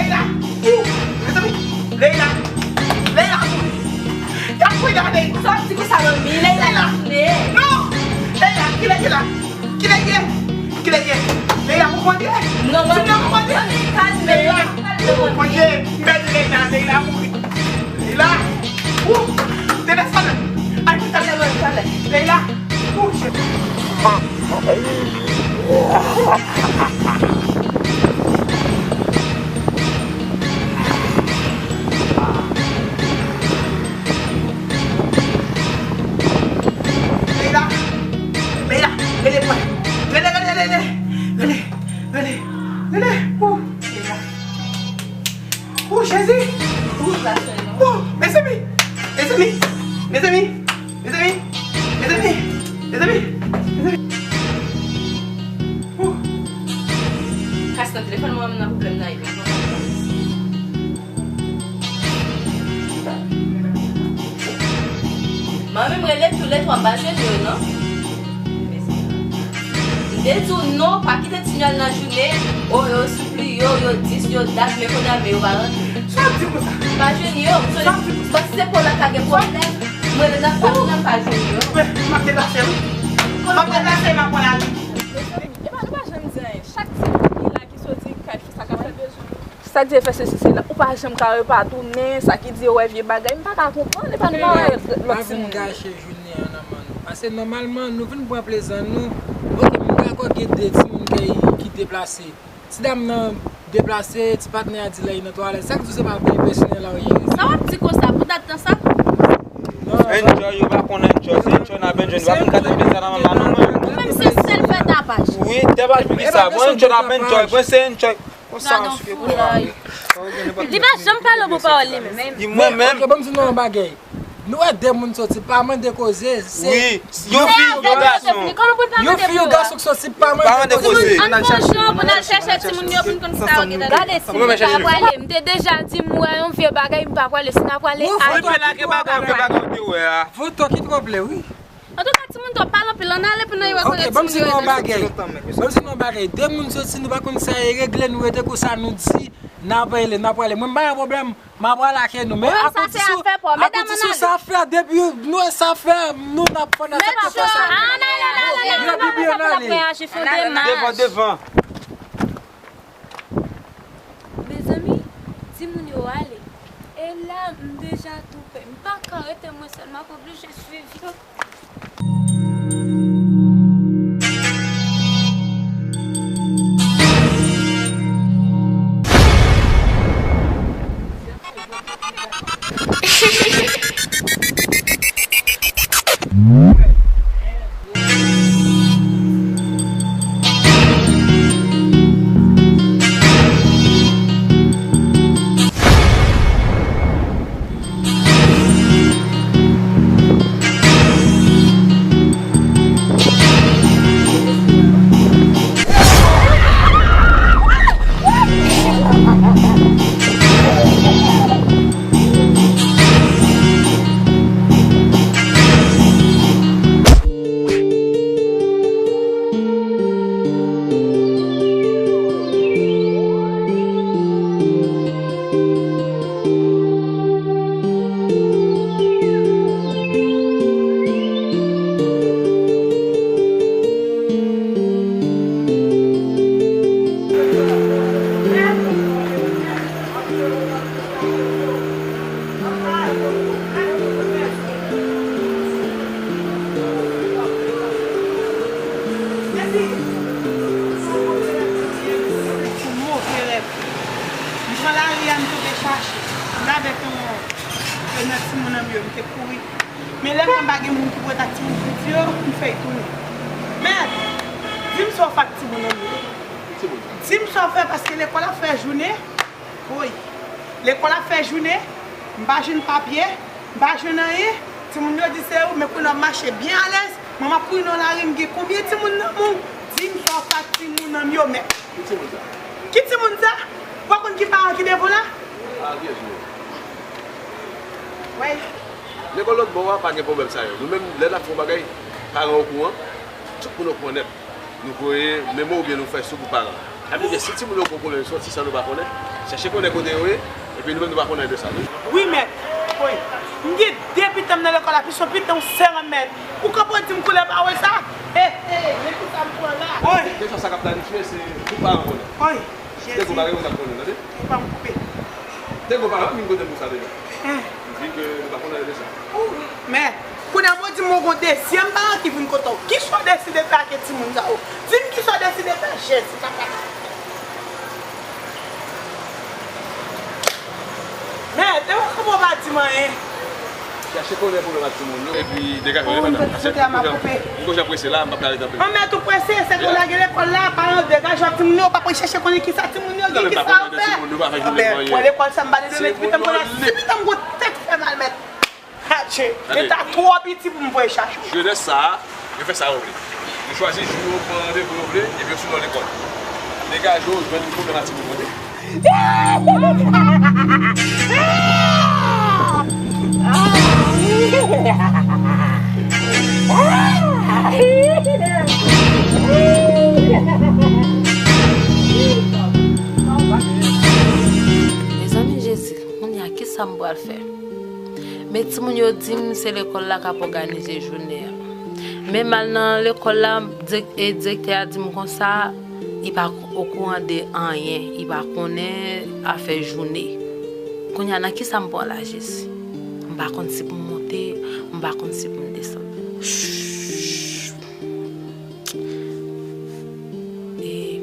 Leila! Ou! Mezanmi! Leila! Leila mouri! Y ap poignarde! Sa w ap di konsa, manmi? Leila la tounen! Non! Leila! Kilè, kilè? Kilè ye? Kilè ye? Leila pou mande! Non, manmi, manmi, kalme, kalme, manmi. Bondye! M pèdi Leila! Leila mouri! Leila! Ou! Te desann! Ay, talè, talè! Leila! Ou! Leila! Leila! Rele mwen! Rele, rele, rele! Rele! Rele! Rele! Ou! Leila! Ou, Jezi! Ou! Ou! Mezanmi! Mezanmi! Mezanmi! Mezanmi! Mezanmi! Mezanmi! Mezanmi! Ou! Kas nan telefòn mwen menm nan pwoblèm nan ye. Mwen menm rele toulètwa m pa jwenn yo non. M te di w non, pa kite timoun yo al nan jounen, o yo sipli yo, yo dis, yo dat, men kounye a men yo pa rantre. Sa w ap di konsa? M pa jwenn yo, m sonje, bon, si se pou la ka gen pwoblèm, m rele nan fami nan m pa jwenn yo. M ap deplase wi. M ap deplase, m ap pran lari. Epa nou pa janm di anyen. Chak ti moun ki la ki soti kay sa ka fè bezwen. Sa di fè sesi sela, ou pa janm ka repa tounen, sa ki di yo wè vye bagay, m pa ka konprann, epa nou pa wè lòt timoun. Pa vin gache jounen an nan men nou. Paske nòmalman, nou vin pran plezi nou. Oke, m dakò gen de timoun ki, ki deplase. Ti dam nan deplase, ti patnè a di lè li nan twalèt. Sa k di w se pa bagay pèsonèl la w ye? Sa w ap di konsa pou dat tan sa? Non. Enjoy, yo pa konn enjoy, se enjoy n ap enjoy, nou pa konn gate pèsonèl la nan men nou. Ou menm se sèl fè tapaj. Wi, tapaj pou ki sa? Bon, enjoy n ap enjoy, bon, se enjoy. Konsa, gadon foulay. Li pa janm pale yon bon pawòl li menm. Di mwen menm. Ok, ban m di nou yon bagay. Nou wè de moun soti, pa mande koze, se wi, yon fi, yon gason. Yon fi, yon gason k soti, pa mande koze. Ann fè jan pou n al chèche timoun yo pou n konn sa yo gentan. Gade si m pa prale. M te deja di m wè yon vye bagay, m pa prale. Si n a prale, al. Vye bagay, vye bagay ou te wè a. Voto ki twò ple, wi. Antouka, timoun twò pale anpil, ann ale pou n al wè kote timoun yo rete. Ok, ban m di nou yon bagay. Ban m di nou yon bagay. De moun soti, nou pa konn sa yo regle, nou rete konsa, nou di, n ap rele, n ap rele. Mwen, m pa gen pwoblèm, m ap rale ak nou. Men akondiso, akondiso sa fè, depi nou wè sa fè, nou n ap fè, n ap fè sa. Ann ale, ann ale, ann ale, ann ale, ann ale, ann ale. Devan, devan. Mezanmi, timoun yo ale. E la, m deja tou pè. M pa ka rete mwen sèl, m ap oblije swiv yo. Pou move rèv. M pran lari a, m tonbe chache. M t avèk yon, yon nan timoun an m yo, m te kouri. Men lè m wè m pa gen moun ki pou ret ak timoun piti yo, m fè y tounen. Mèt, di m sa w fè ak timoun an m yo. Di m sa w fè, paske lekòl ap fè jounen. Woy, lekòl ap fè jounen, m pa jwenn papye, m pa jwenn anyen. Timoun yo di se ou, men kounye a w ap mache byen alèz. Mwen m ap kouri nan lari, m gen konbyen timoun nan men w? Di m sa w fè ak timoun nan m yo, mèt. Ki timoun sa? Ki timoun sa? Ou pa konn ki paran ki devan w la? A, vye jou. Wi. Lekòl lòt bò a pa gen pwoblèm sa yo. Nou menm, lè n ap fè yon bagay, paran okouran, tout moun okouran nèt. Nou voye memo oubyen nou fè sou pou paran. Sa vle di, si timoun yo gon pwoblèm sòtisan nou pa konnen, chèche konnen kote yo ye, epi nou menm nou pa konnen de sa, wi. Wi, mèt. Wi. M gen de pitan m nan lekòl la, plis yon pitan yon sè an, mèt. Ou kanpe w di m koulè pa wè sa? He, he, men kisa m pran la? Wi. Kesyon sa k ap planifye, se tout paran konnen. Wi. Jezi. Te gon paran yo t ap konnen, tande? Ou pa m koupe. Te gon paran vin kote m pou sa deja. Hein. M di ke nou pa konnen de sa. Ou, men, kounye a m di m gon dezyèm paran ki vin kote w. Kisa w deside fè ak timoun sa yo? Di m kisa w deside fè, Jezi papa. Men, te w konprann pa di m anyen. Chèche konnen pwoblèm ak timoun yo, epi degaje w, paske m gon jan prese la, m p ap ka rete anpil. An mèt ou prese, se kounye a gen lekòl la, paran degaje w ak timoun yo, pa pou chèche konnen kisa timoun yo gen, kisa yo fè. Anben, lekòl sa m pa de dwe met pitan m konnen, si pitan m gon tèt fè mal, mèt. Atche, leta twò piti pou m voye chache. Jenès sa a, yo fè sa yo vle. Yo chwazi jou yo, pran randevou yo vle, epi yo sou non lekòl. Degaje w, jwenn pwoblèm ak timoun yo, tande? Mezanmi Jezi, kounye a kisa m pral fè? Men timoun yo di m se lekòl la k ap òganize jounen an. Men m al nan lekòl la, dirèk-, e direktè a di m konsa, li pa okouran de anyen, li pa konnen afè jounen. Kounye a nan kisa m pran la, Jezi? M pa konn si pou m monte, m pa konn si pou m desann. E,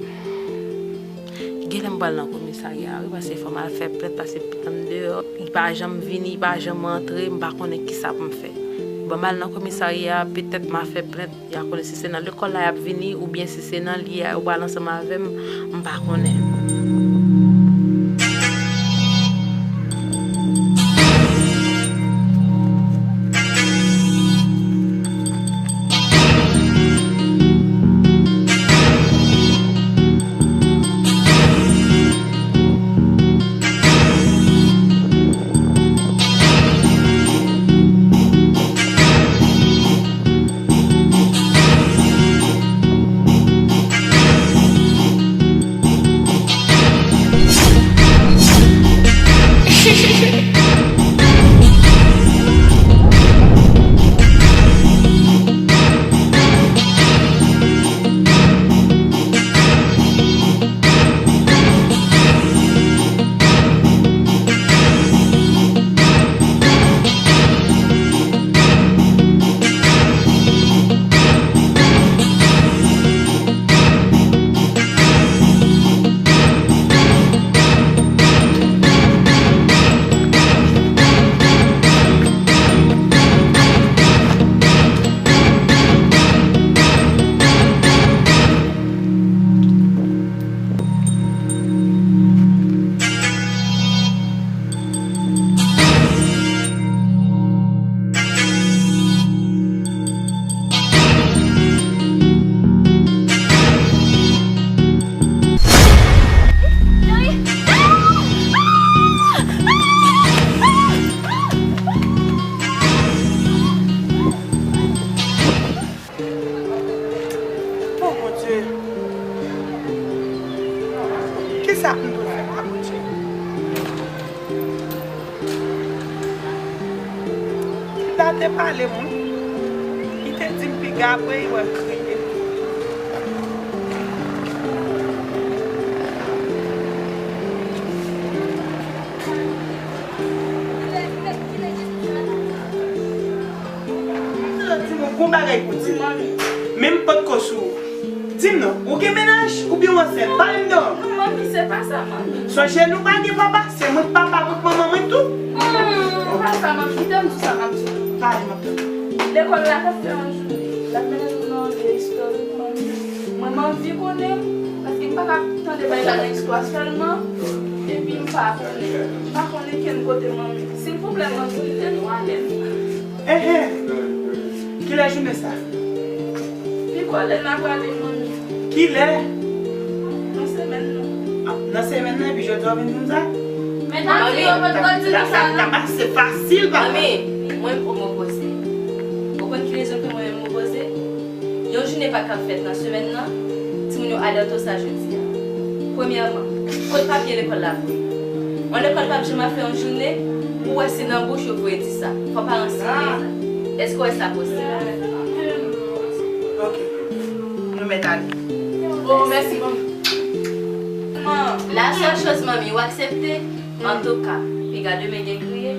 genlè m pral nan komisarya wi, paske fò m al fè plent, paske pitan m deyò, li pa janm vini, li pa janm rantre, m pa konnen kisa pou m fè. Bon, m al nan komisarya, petèt m a fè plent, y a konnen si se nan lekòl la y ap vini, oubyen si se nan lye a, yo pral ansanm avè m, m pa konnen. Oh, Bondye. Kisa m dwe fè la, Bondye? Tata te pale m, wi. Li te di m piga apre li wè kriye. Di m, ou gon bagay pou di m. Men m potko sou ou. Di m non, ou gen mennaj oubyen w ansent? Pale m non. Non, manmi, se pa sa, manmi. Sonje nou pa gen papa, se mwen k papa, mwen k manman mwen tou. Hmm, se pa sa, manmi. Kite m di w sa, m ap di w. Pale, m ap tande. Lekòl la t ap fè yon jounen. L ap mennen nou nan yon lye istorik, manmi. Mwen, m anvi konnen, paske m pa ka tande bagay la nan istwa sèlman, epi m pa konnen. M pa konnen kenn kote, manmi. Silvouplè, manmi, kite nou ale, non. Enhen. Kilè jounen sa? Pi kole n a prale, manmi. Kilè? Nan semèn nan. Ah, nan semèn nan, epi jodi a w vin di m sa? Men n a di yo pa t di nou sa, non. Taba, se fasil, papa. Manmi, mwen, m opoze. Ou konn ki rezon ke mwen menm m opoze? Yon jounen pa ka fèt nan semèn nan, timoun yo alète sa jodi a. Premyèman, kot papye lekòl la pou li? Yon lekòl p ap janm ap fè yon jounen pou w wè se nan bouch yo voye di sa. Fò paran siyen sa. Èske w wè sa posib? Ok. Nou mèt ale. Oh, mèsi, manmi. La sèl choz, manmi, w aksepte? Antouka, piga demen gen kriye.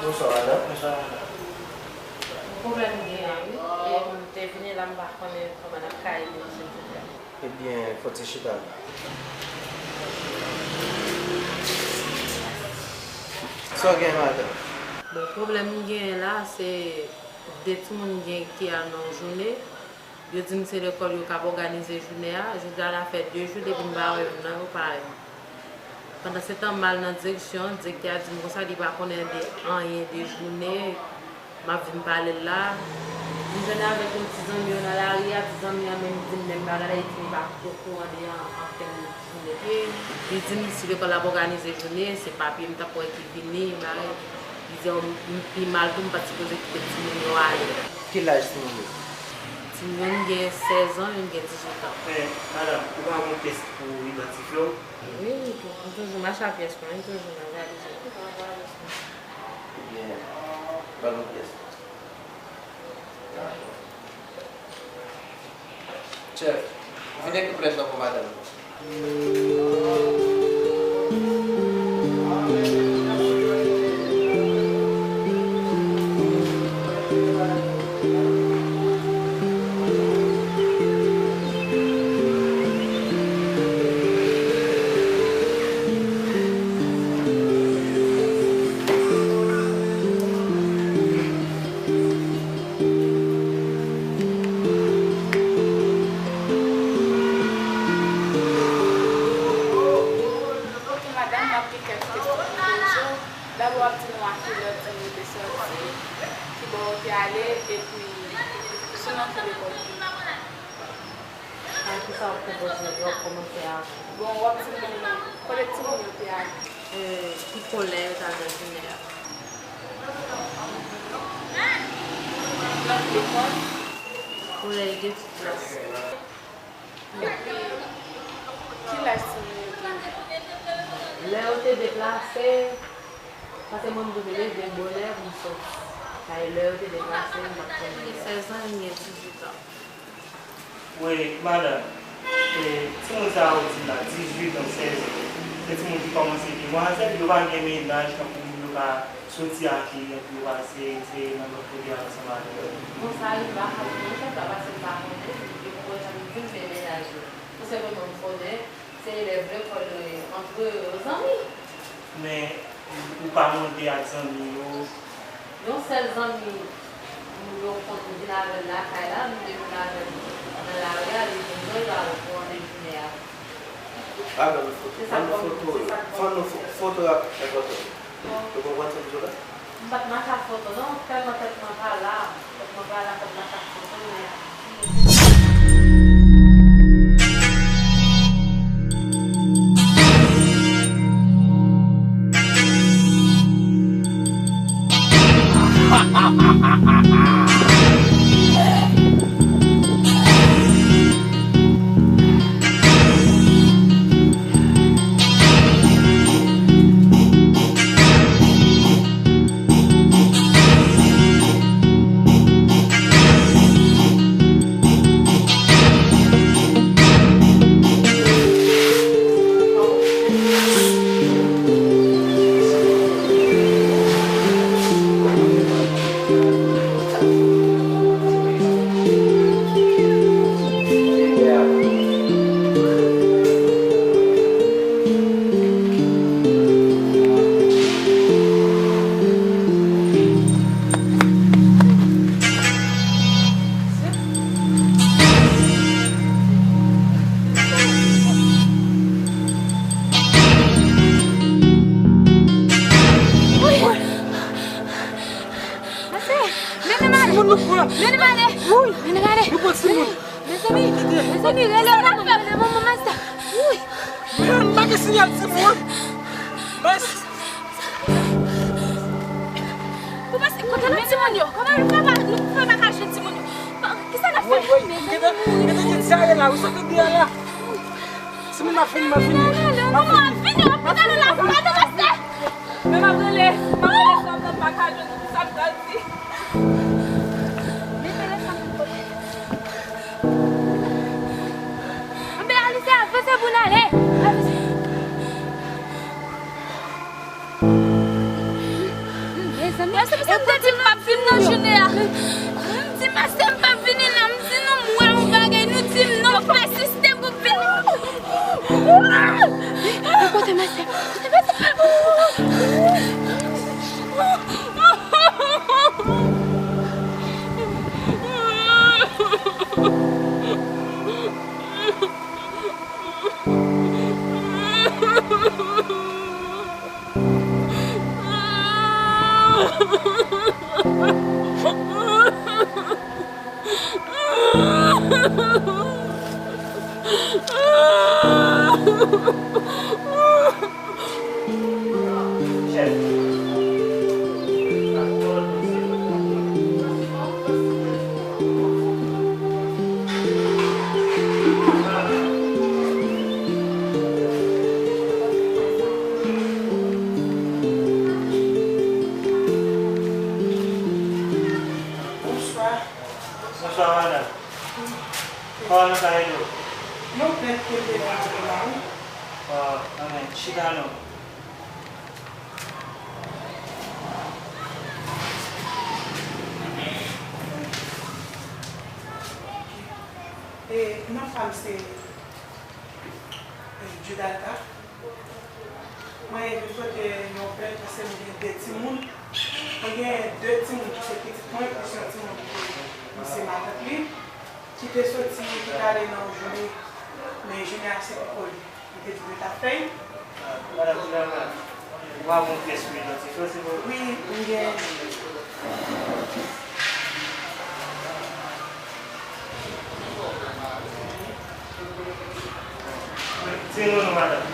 Bonswa, madanm. Bonswa, madanm. Yon pwoblèm m genyen, wi. E m te vini la, m pa konnen kòman n ap ka ede m, silvouplè. Ebyen, fò w ti chita la. Sa w gen, madanm? Bon, pwoblèm m genyen la, se de timoun m gen ki al nan jounen. Yo di m se lekòl yo k ap òganize jounen an. Jodi a la fè de jou depi m pa wè youn nan yo parèt. Pandansetan, m al nan direksyon, direktè a di m konsa li pa konnen de anyen de jounen. M ap vin pale l la. M jwenn avèk yon ti zanmi yo nan lari a, ti zanmi an menm di m menm bagay la, li di li pa okouran de an, ankenn jounen. Li di m si lekòl la ap òganize jounen, se papye m t ap wè ki vini, bagay. Li di m pi mal tou, m pa t sipoze kite timoun yo ale. Ki laj timoun yo? Timoun youn gen sèz an, youn gen dizuit an. Men, madanm, ou pa gen yon pyès pou idantifye w? Wi, m toujou mache ak pyès mwen, m toujou nan valiz mwen. Ebyen, ban nou pyès la. Dakò. Chèf, vin ekri plent lan pou madanm. Ok, madanm, m ap gen kèk kesyon pou poze w. Dabò, w ap di nou a kilè timoun yo te sòti, ki bò yo te ale, epi sou nan ki lekòl yo te ye. A, kisa w ap pwopoze, w ap kòmanse a? Bon, w ap di nou kote timoun yo te ale. E, ki koulè yo t al nan jounen an? Nan ki lekòl? Kolèj de Ti Plas. Epi, ki laj timoun yo te ye? Lè yo te deplase, paske mwen m toujou leve bonè pou m sòti. Kay lè yo te deplase, m pa t konnen. Sèz an, li gen dizuit an. Wi, madanm. E, timoun sa a ou di la, dizuit an, sèz an. Se timoun ki kòmanse demwazèl, yo pa gen mennaj, tankou moun yo ka soti ak li, epi yo pase, se nan lòt kote a ansanm avè yo. Bon, sa rive a Fabio, monchè, sa pase m pa konnen, li poko janm di m se mennaj li. Pou sèlman m konnen, se elèv lekòl yo ye, antre yo, yo zanmi. Men, ou pa mande ak zanmi yo? Yon sèl zanmi, nou rankontre, m vin avè l lakay la, m te vin avè l nan lari a, li vin jwenn la pou yon dejune a. Ban nou foto, ban nou foto, ban nou fo-, foto a enpòtan. Ou konprann sa m di w la? M pa t mache ak foto non, tèlman tèt mwen pa la, tèt mwen pa la, fò m mache ak foto, men Mase, mennen m ale. Timoun nou pran. Mennen m ale. Wi. Mennen m ale. Nou pran timoun. Mezanmi, mezanmi, rele manman, rele manman, mase. Wi. Men, m pa gen siyal timoun. Mase. Ou panse, kote lòt timoun yo? Kòman nou fè pa, nou fè pa ka jwenn timoun yo? Kisa n ap fè? Woy, woy, gade, gade jan sa ye la, ou sot deyò la. Timoun, m ap vini, m ap vini. M ap vini. Vini, lopital la, gade, mase. Men m ap rele, m ap rele, sa m pa ka jwenn, sa m pral di. Men telefòn nan kote? Anben, Alicia, avanse pou n ale. Avanse. Mezanmi, mezanmi, sa m te di m p ap vin nan jounen an. M di mastè m p ap vini non, m di nou m wè yon bagay, nou di m non, m fè sistèm pou m vin. Kote mastè? Kote mastè? Bonswa. Bonswa, madanm. Kòman nou ka ede w? Yon plent ke m te depoze la, wi. Ò, anben, chita non. E non pa m se, e, Judalca. Mwen vin pote yon plent paske m gen de timoun. Mwen gen de timoun ki se pitit mwen, plis yon timoun ki se matant li, ki te soti, ki t ale nan yon jounen, men jounen a se poko li. Li te di li t ap fè l. Madanm Judalca, ou pa gon pyès pou idantifye w, silvouplè? Wi, m gen. Di nou non, madanm.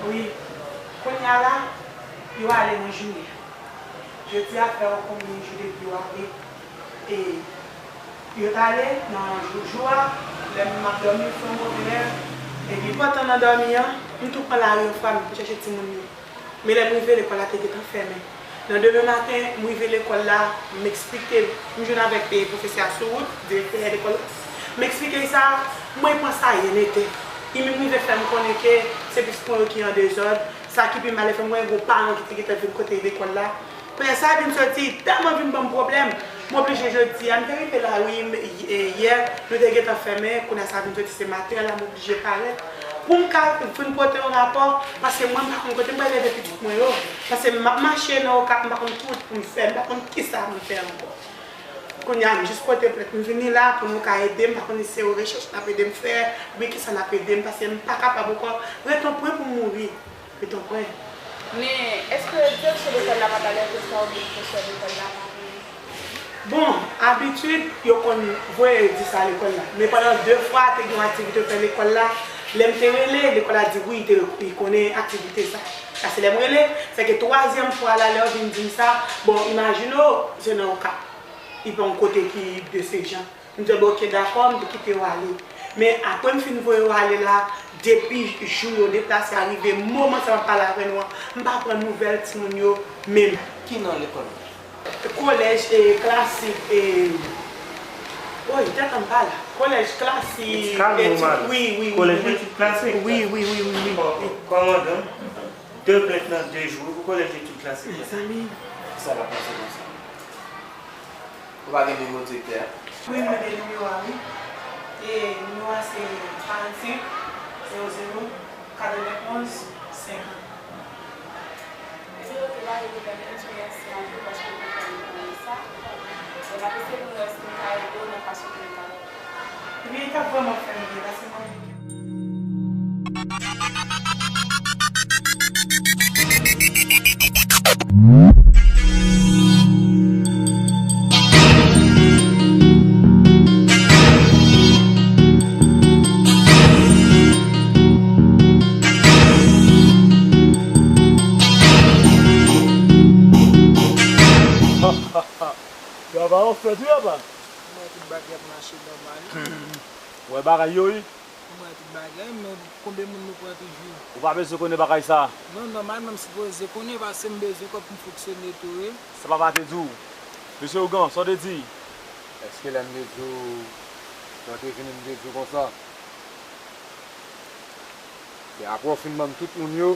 Wi. Kounye a la, yo ale nan jounen. Jodi a fè yon konbyen jou depi yo ale. E yo t ale nan jou, jou a, lè m ap dòmi, m fè yon move rèv. Epi pandan m ap dòmi an, m tou pran lari yon fwa, m tou chèche timoun yo. Men lè m rive, lekòl la te gentan fèmen. Nan demen maten, m rive lekòl la, m eksplike, m jwenn avèk, e, pwofesè a sou wout, direktè lekòl la. M eksplike l sa, m wè l pran sa yè nètè. Li menm rive fè m konnen ke se pitit mwen yo ki an dezòd. Sa ki pi malè, fè m wè gen yon paran ki te gentan vin kote lekòl la. Kounye a sa vin soti, tèlman vin ban m pwoblèm. M oblije jodi a, m te rive la wi, m, e, yè, nou te gentan fèmen, kounye a sa vin soti se maten an la, m oblije parèt. Pou m ka vin pote yon rapò, paske mwen m pa konn kote m pral leve pitit mwen yo. Paske m ap mache nan Okap, m pa konn ki wout pou m fè, m pa konn kisa pou m fè ankò. Kounye a, m jis pote plent, m vini la pou nou ka ede m, m pa konn si se yon rechèch n ap ede m fè, oubyen kisa n ap ede m, paske m pa kapab ankò ret yon pwen pou m mouri. Petanpwen. Men, èske direksyon lekòl la pa t alète sa oubyen pwofesè lekòl la pa vle? Bon, abitid, yo konn voye yo di sa lekòl la. Men pandan de fwa, te gen yon aktivite yo fè lekòl la. Lè m te rele, lekòl la di wi, te, li konnen aktivite sa. Sa se lè m rele, sèke twazyèm fwa la, lè yo vin di m sa, bon, imajine w, se nan yon ka. Li pa yon kote ki de se jan. M di, "Bon, oke, dakò," m te kite yo ale. Men apre m fin voye yo ale la, depi jou yo deplase a rive moman sa m ap pale avè nou an, m pa pran nouvèl timoun yo menm. Ki non lekòl ou? Kolèj, e, klasik, e, woy, tèt an m pa la. Kolèj klasik, etid, wi, wi, wi, wi. Kolèj etid klasik? Wi, wi, wi, wi, wi. Kòmandan, de plent nan de jou pou kolèj etid klasik la. Mezanmi. Kisa l ap pase konsa? Ou pa gen nimewo direktè a? Wi, mwen gen nimewo a, wi. E nimewo a se karannsenk zewo zewo katrevenonz senkant. Ebyen, oke, pa gen pwoblèm, mèsi anpil paske w te fè m konnen sa. Bon, n ap eseye pou n wè si n ka ede w nan fason ke nou kapab. Ebyen, li t ap vrèman fè m byen, paske mwen menm, Travay w fèt wi apa. Mwen tout bagay ap mache nòmal. Wè bagay yo wi. Mwen tout bagay, men konbyen moun nou pran toujou? Ou pa bezwen konnen bagay sa. Non, nòmalman m sipoze konnen paske m bezwen kòb pou m fonksyone tou wi. Sa papa te di w? Mesye Ougan, sa w te di? Èske lè m te di w, lè w te vini m te di w konsa? E apre w fin ban m tout moun yo,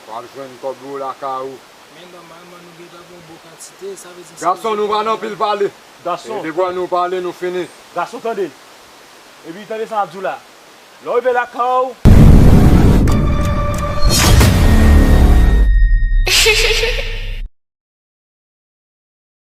w ap jwenn kòb ou lakay ou. Men nòmalman nou gentan gen yon bon kantite, sa vle di m sipoze. Gason, nou pa nan pil pale. Gason. E depi w wè nou pale, nou fini. Gason, tande. Epi tande sa m ap di w la. Lè w rive lakay ou.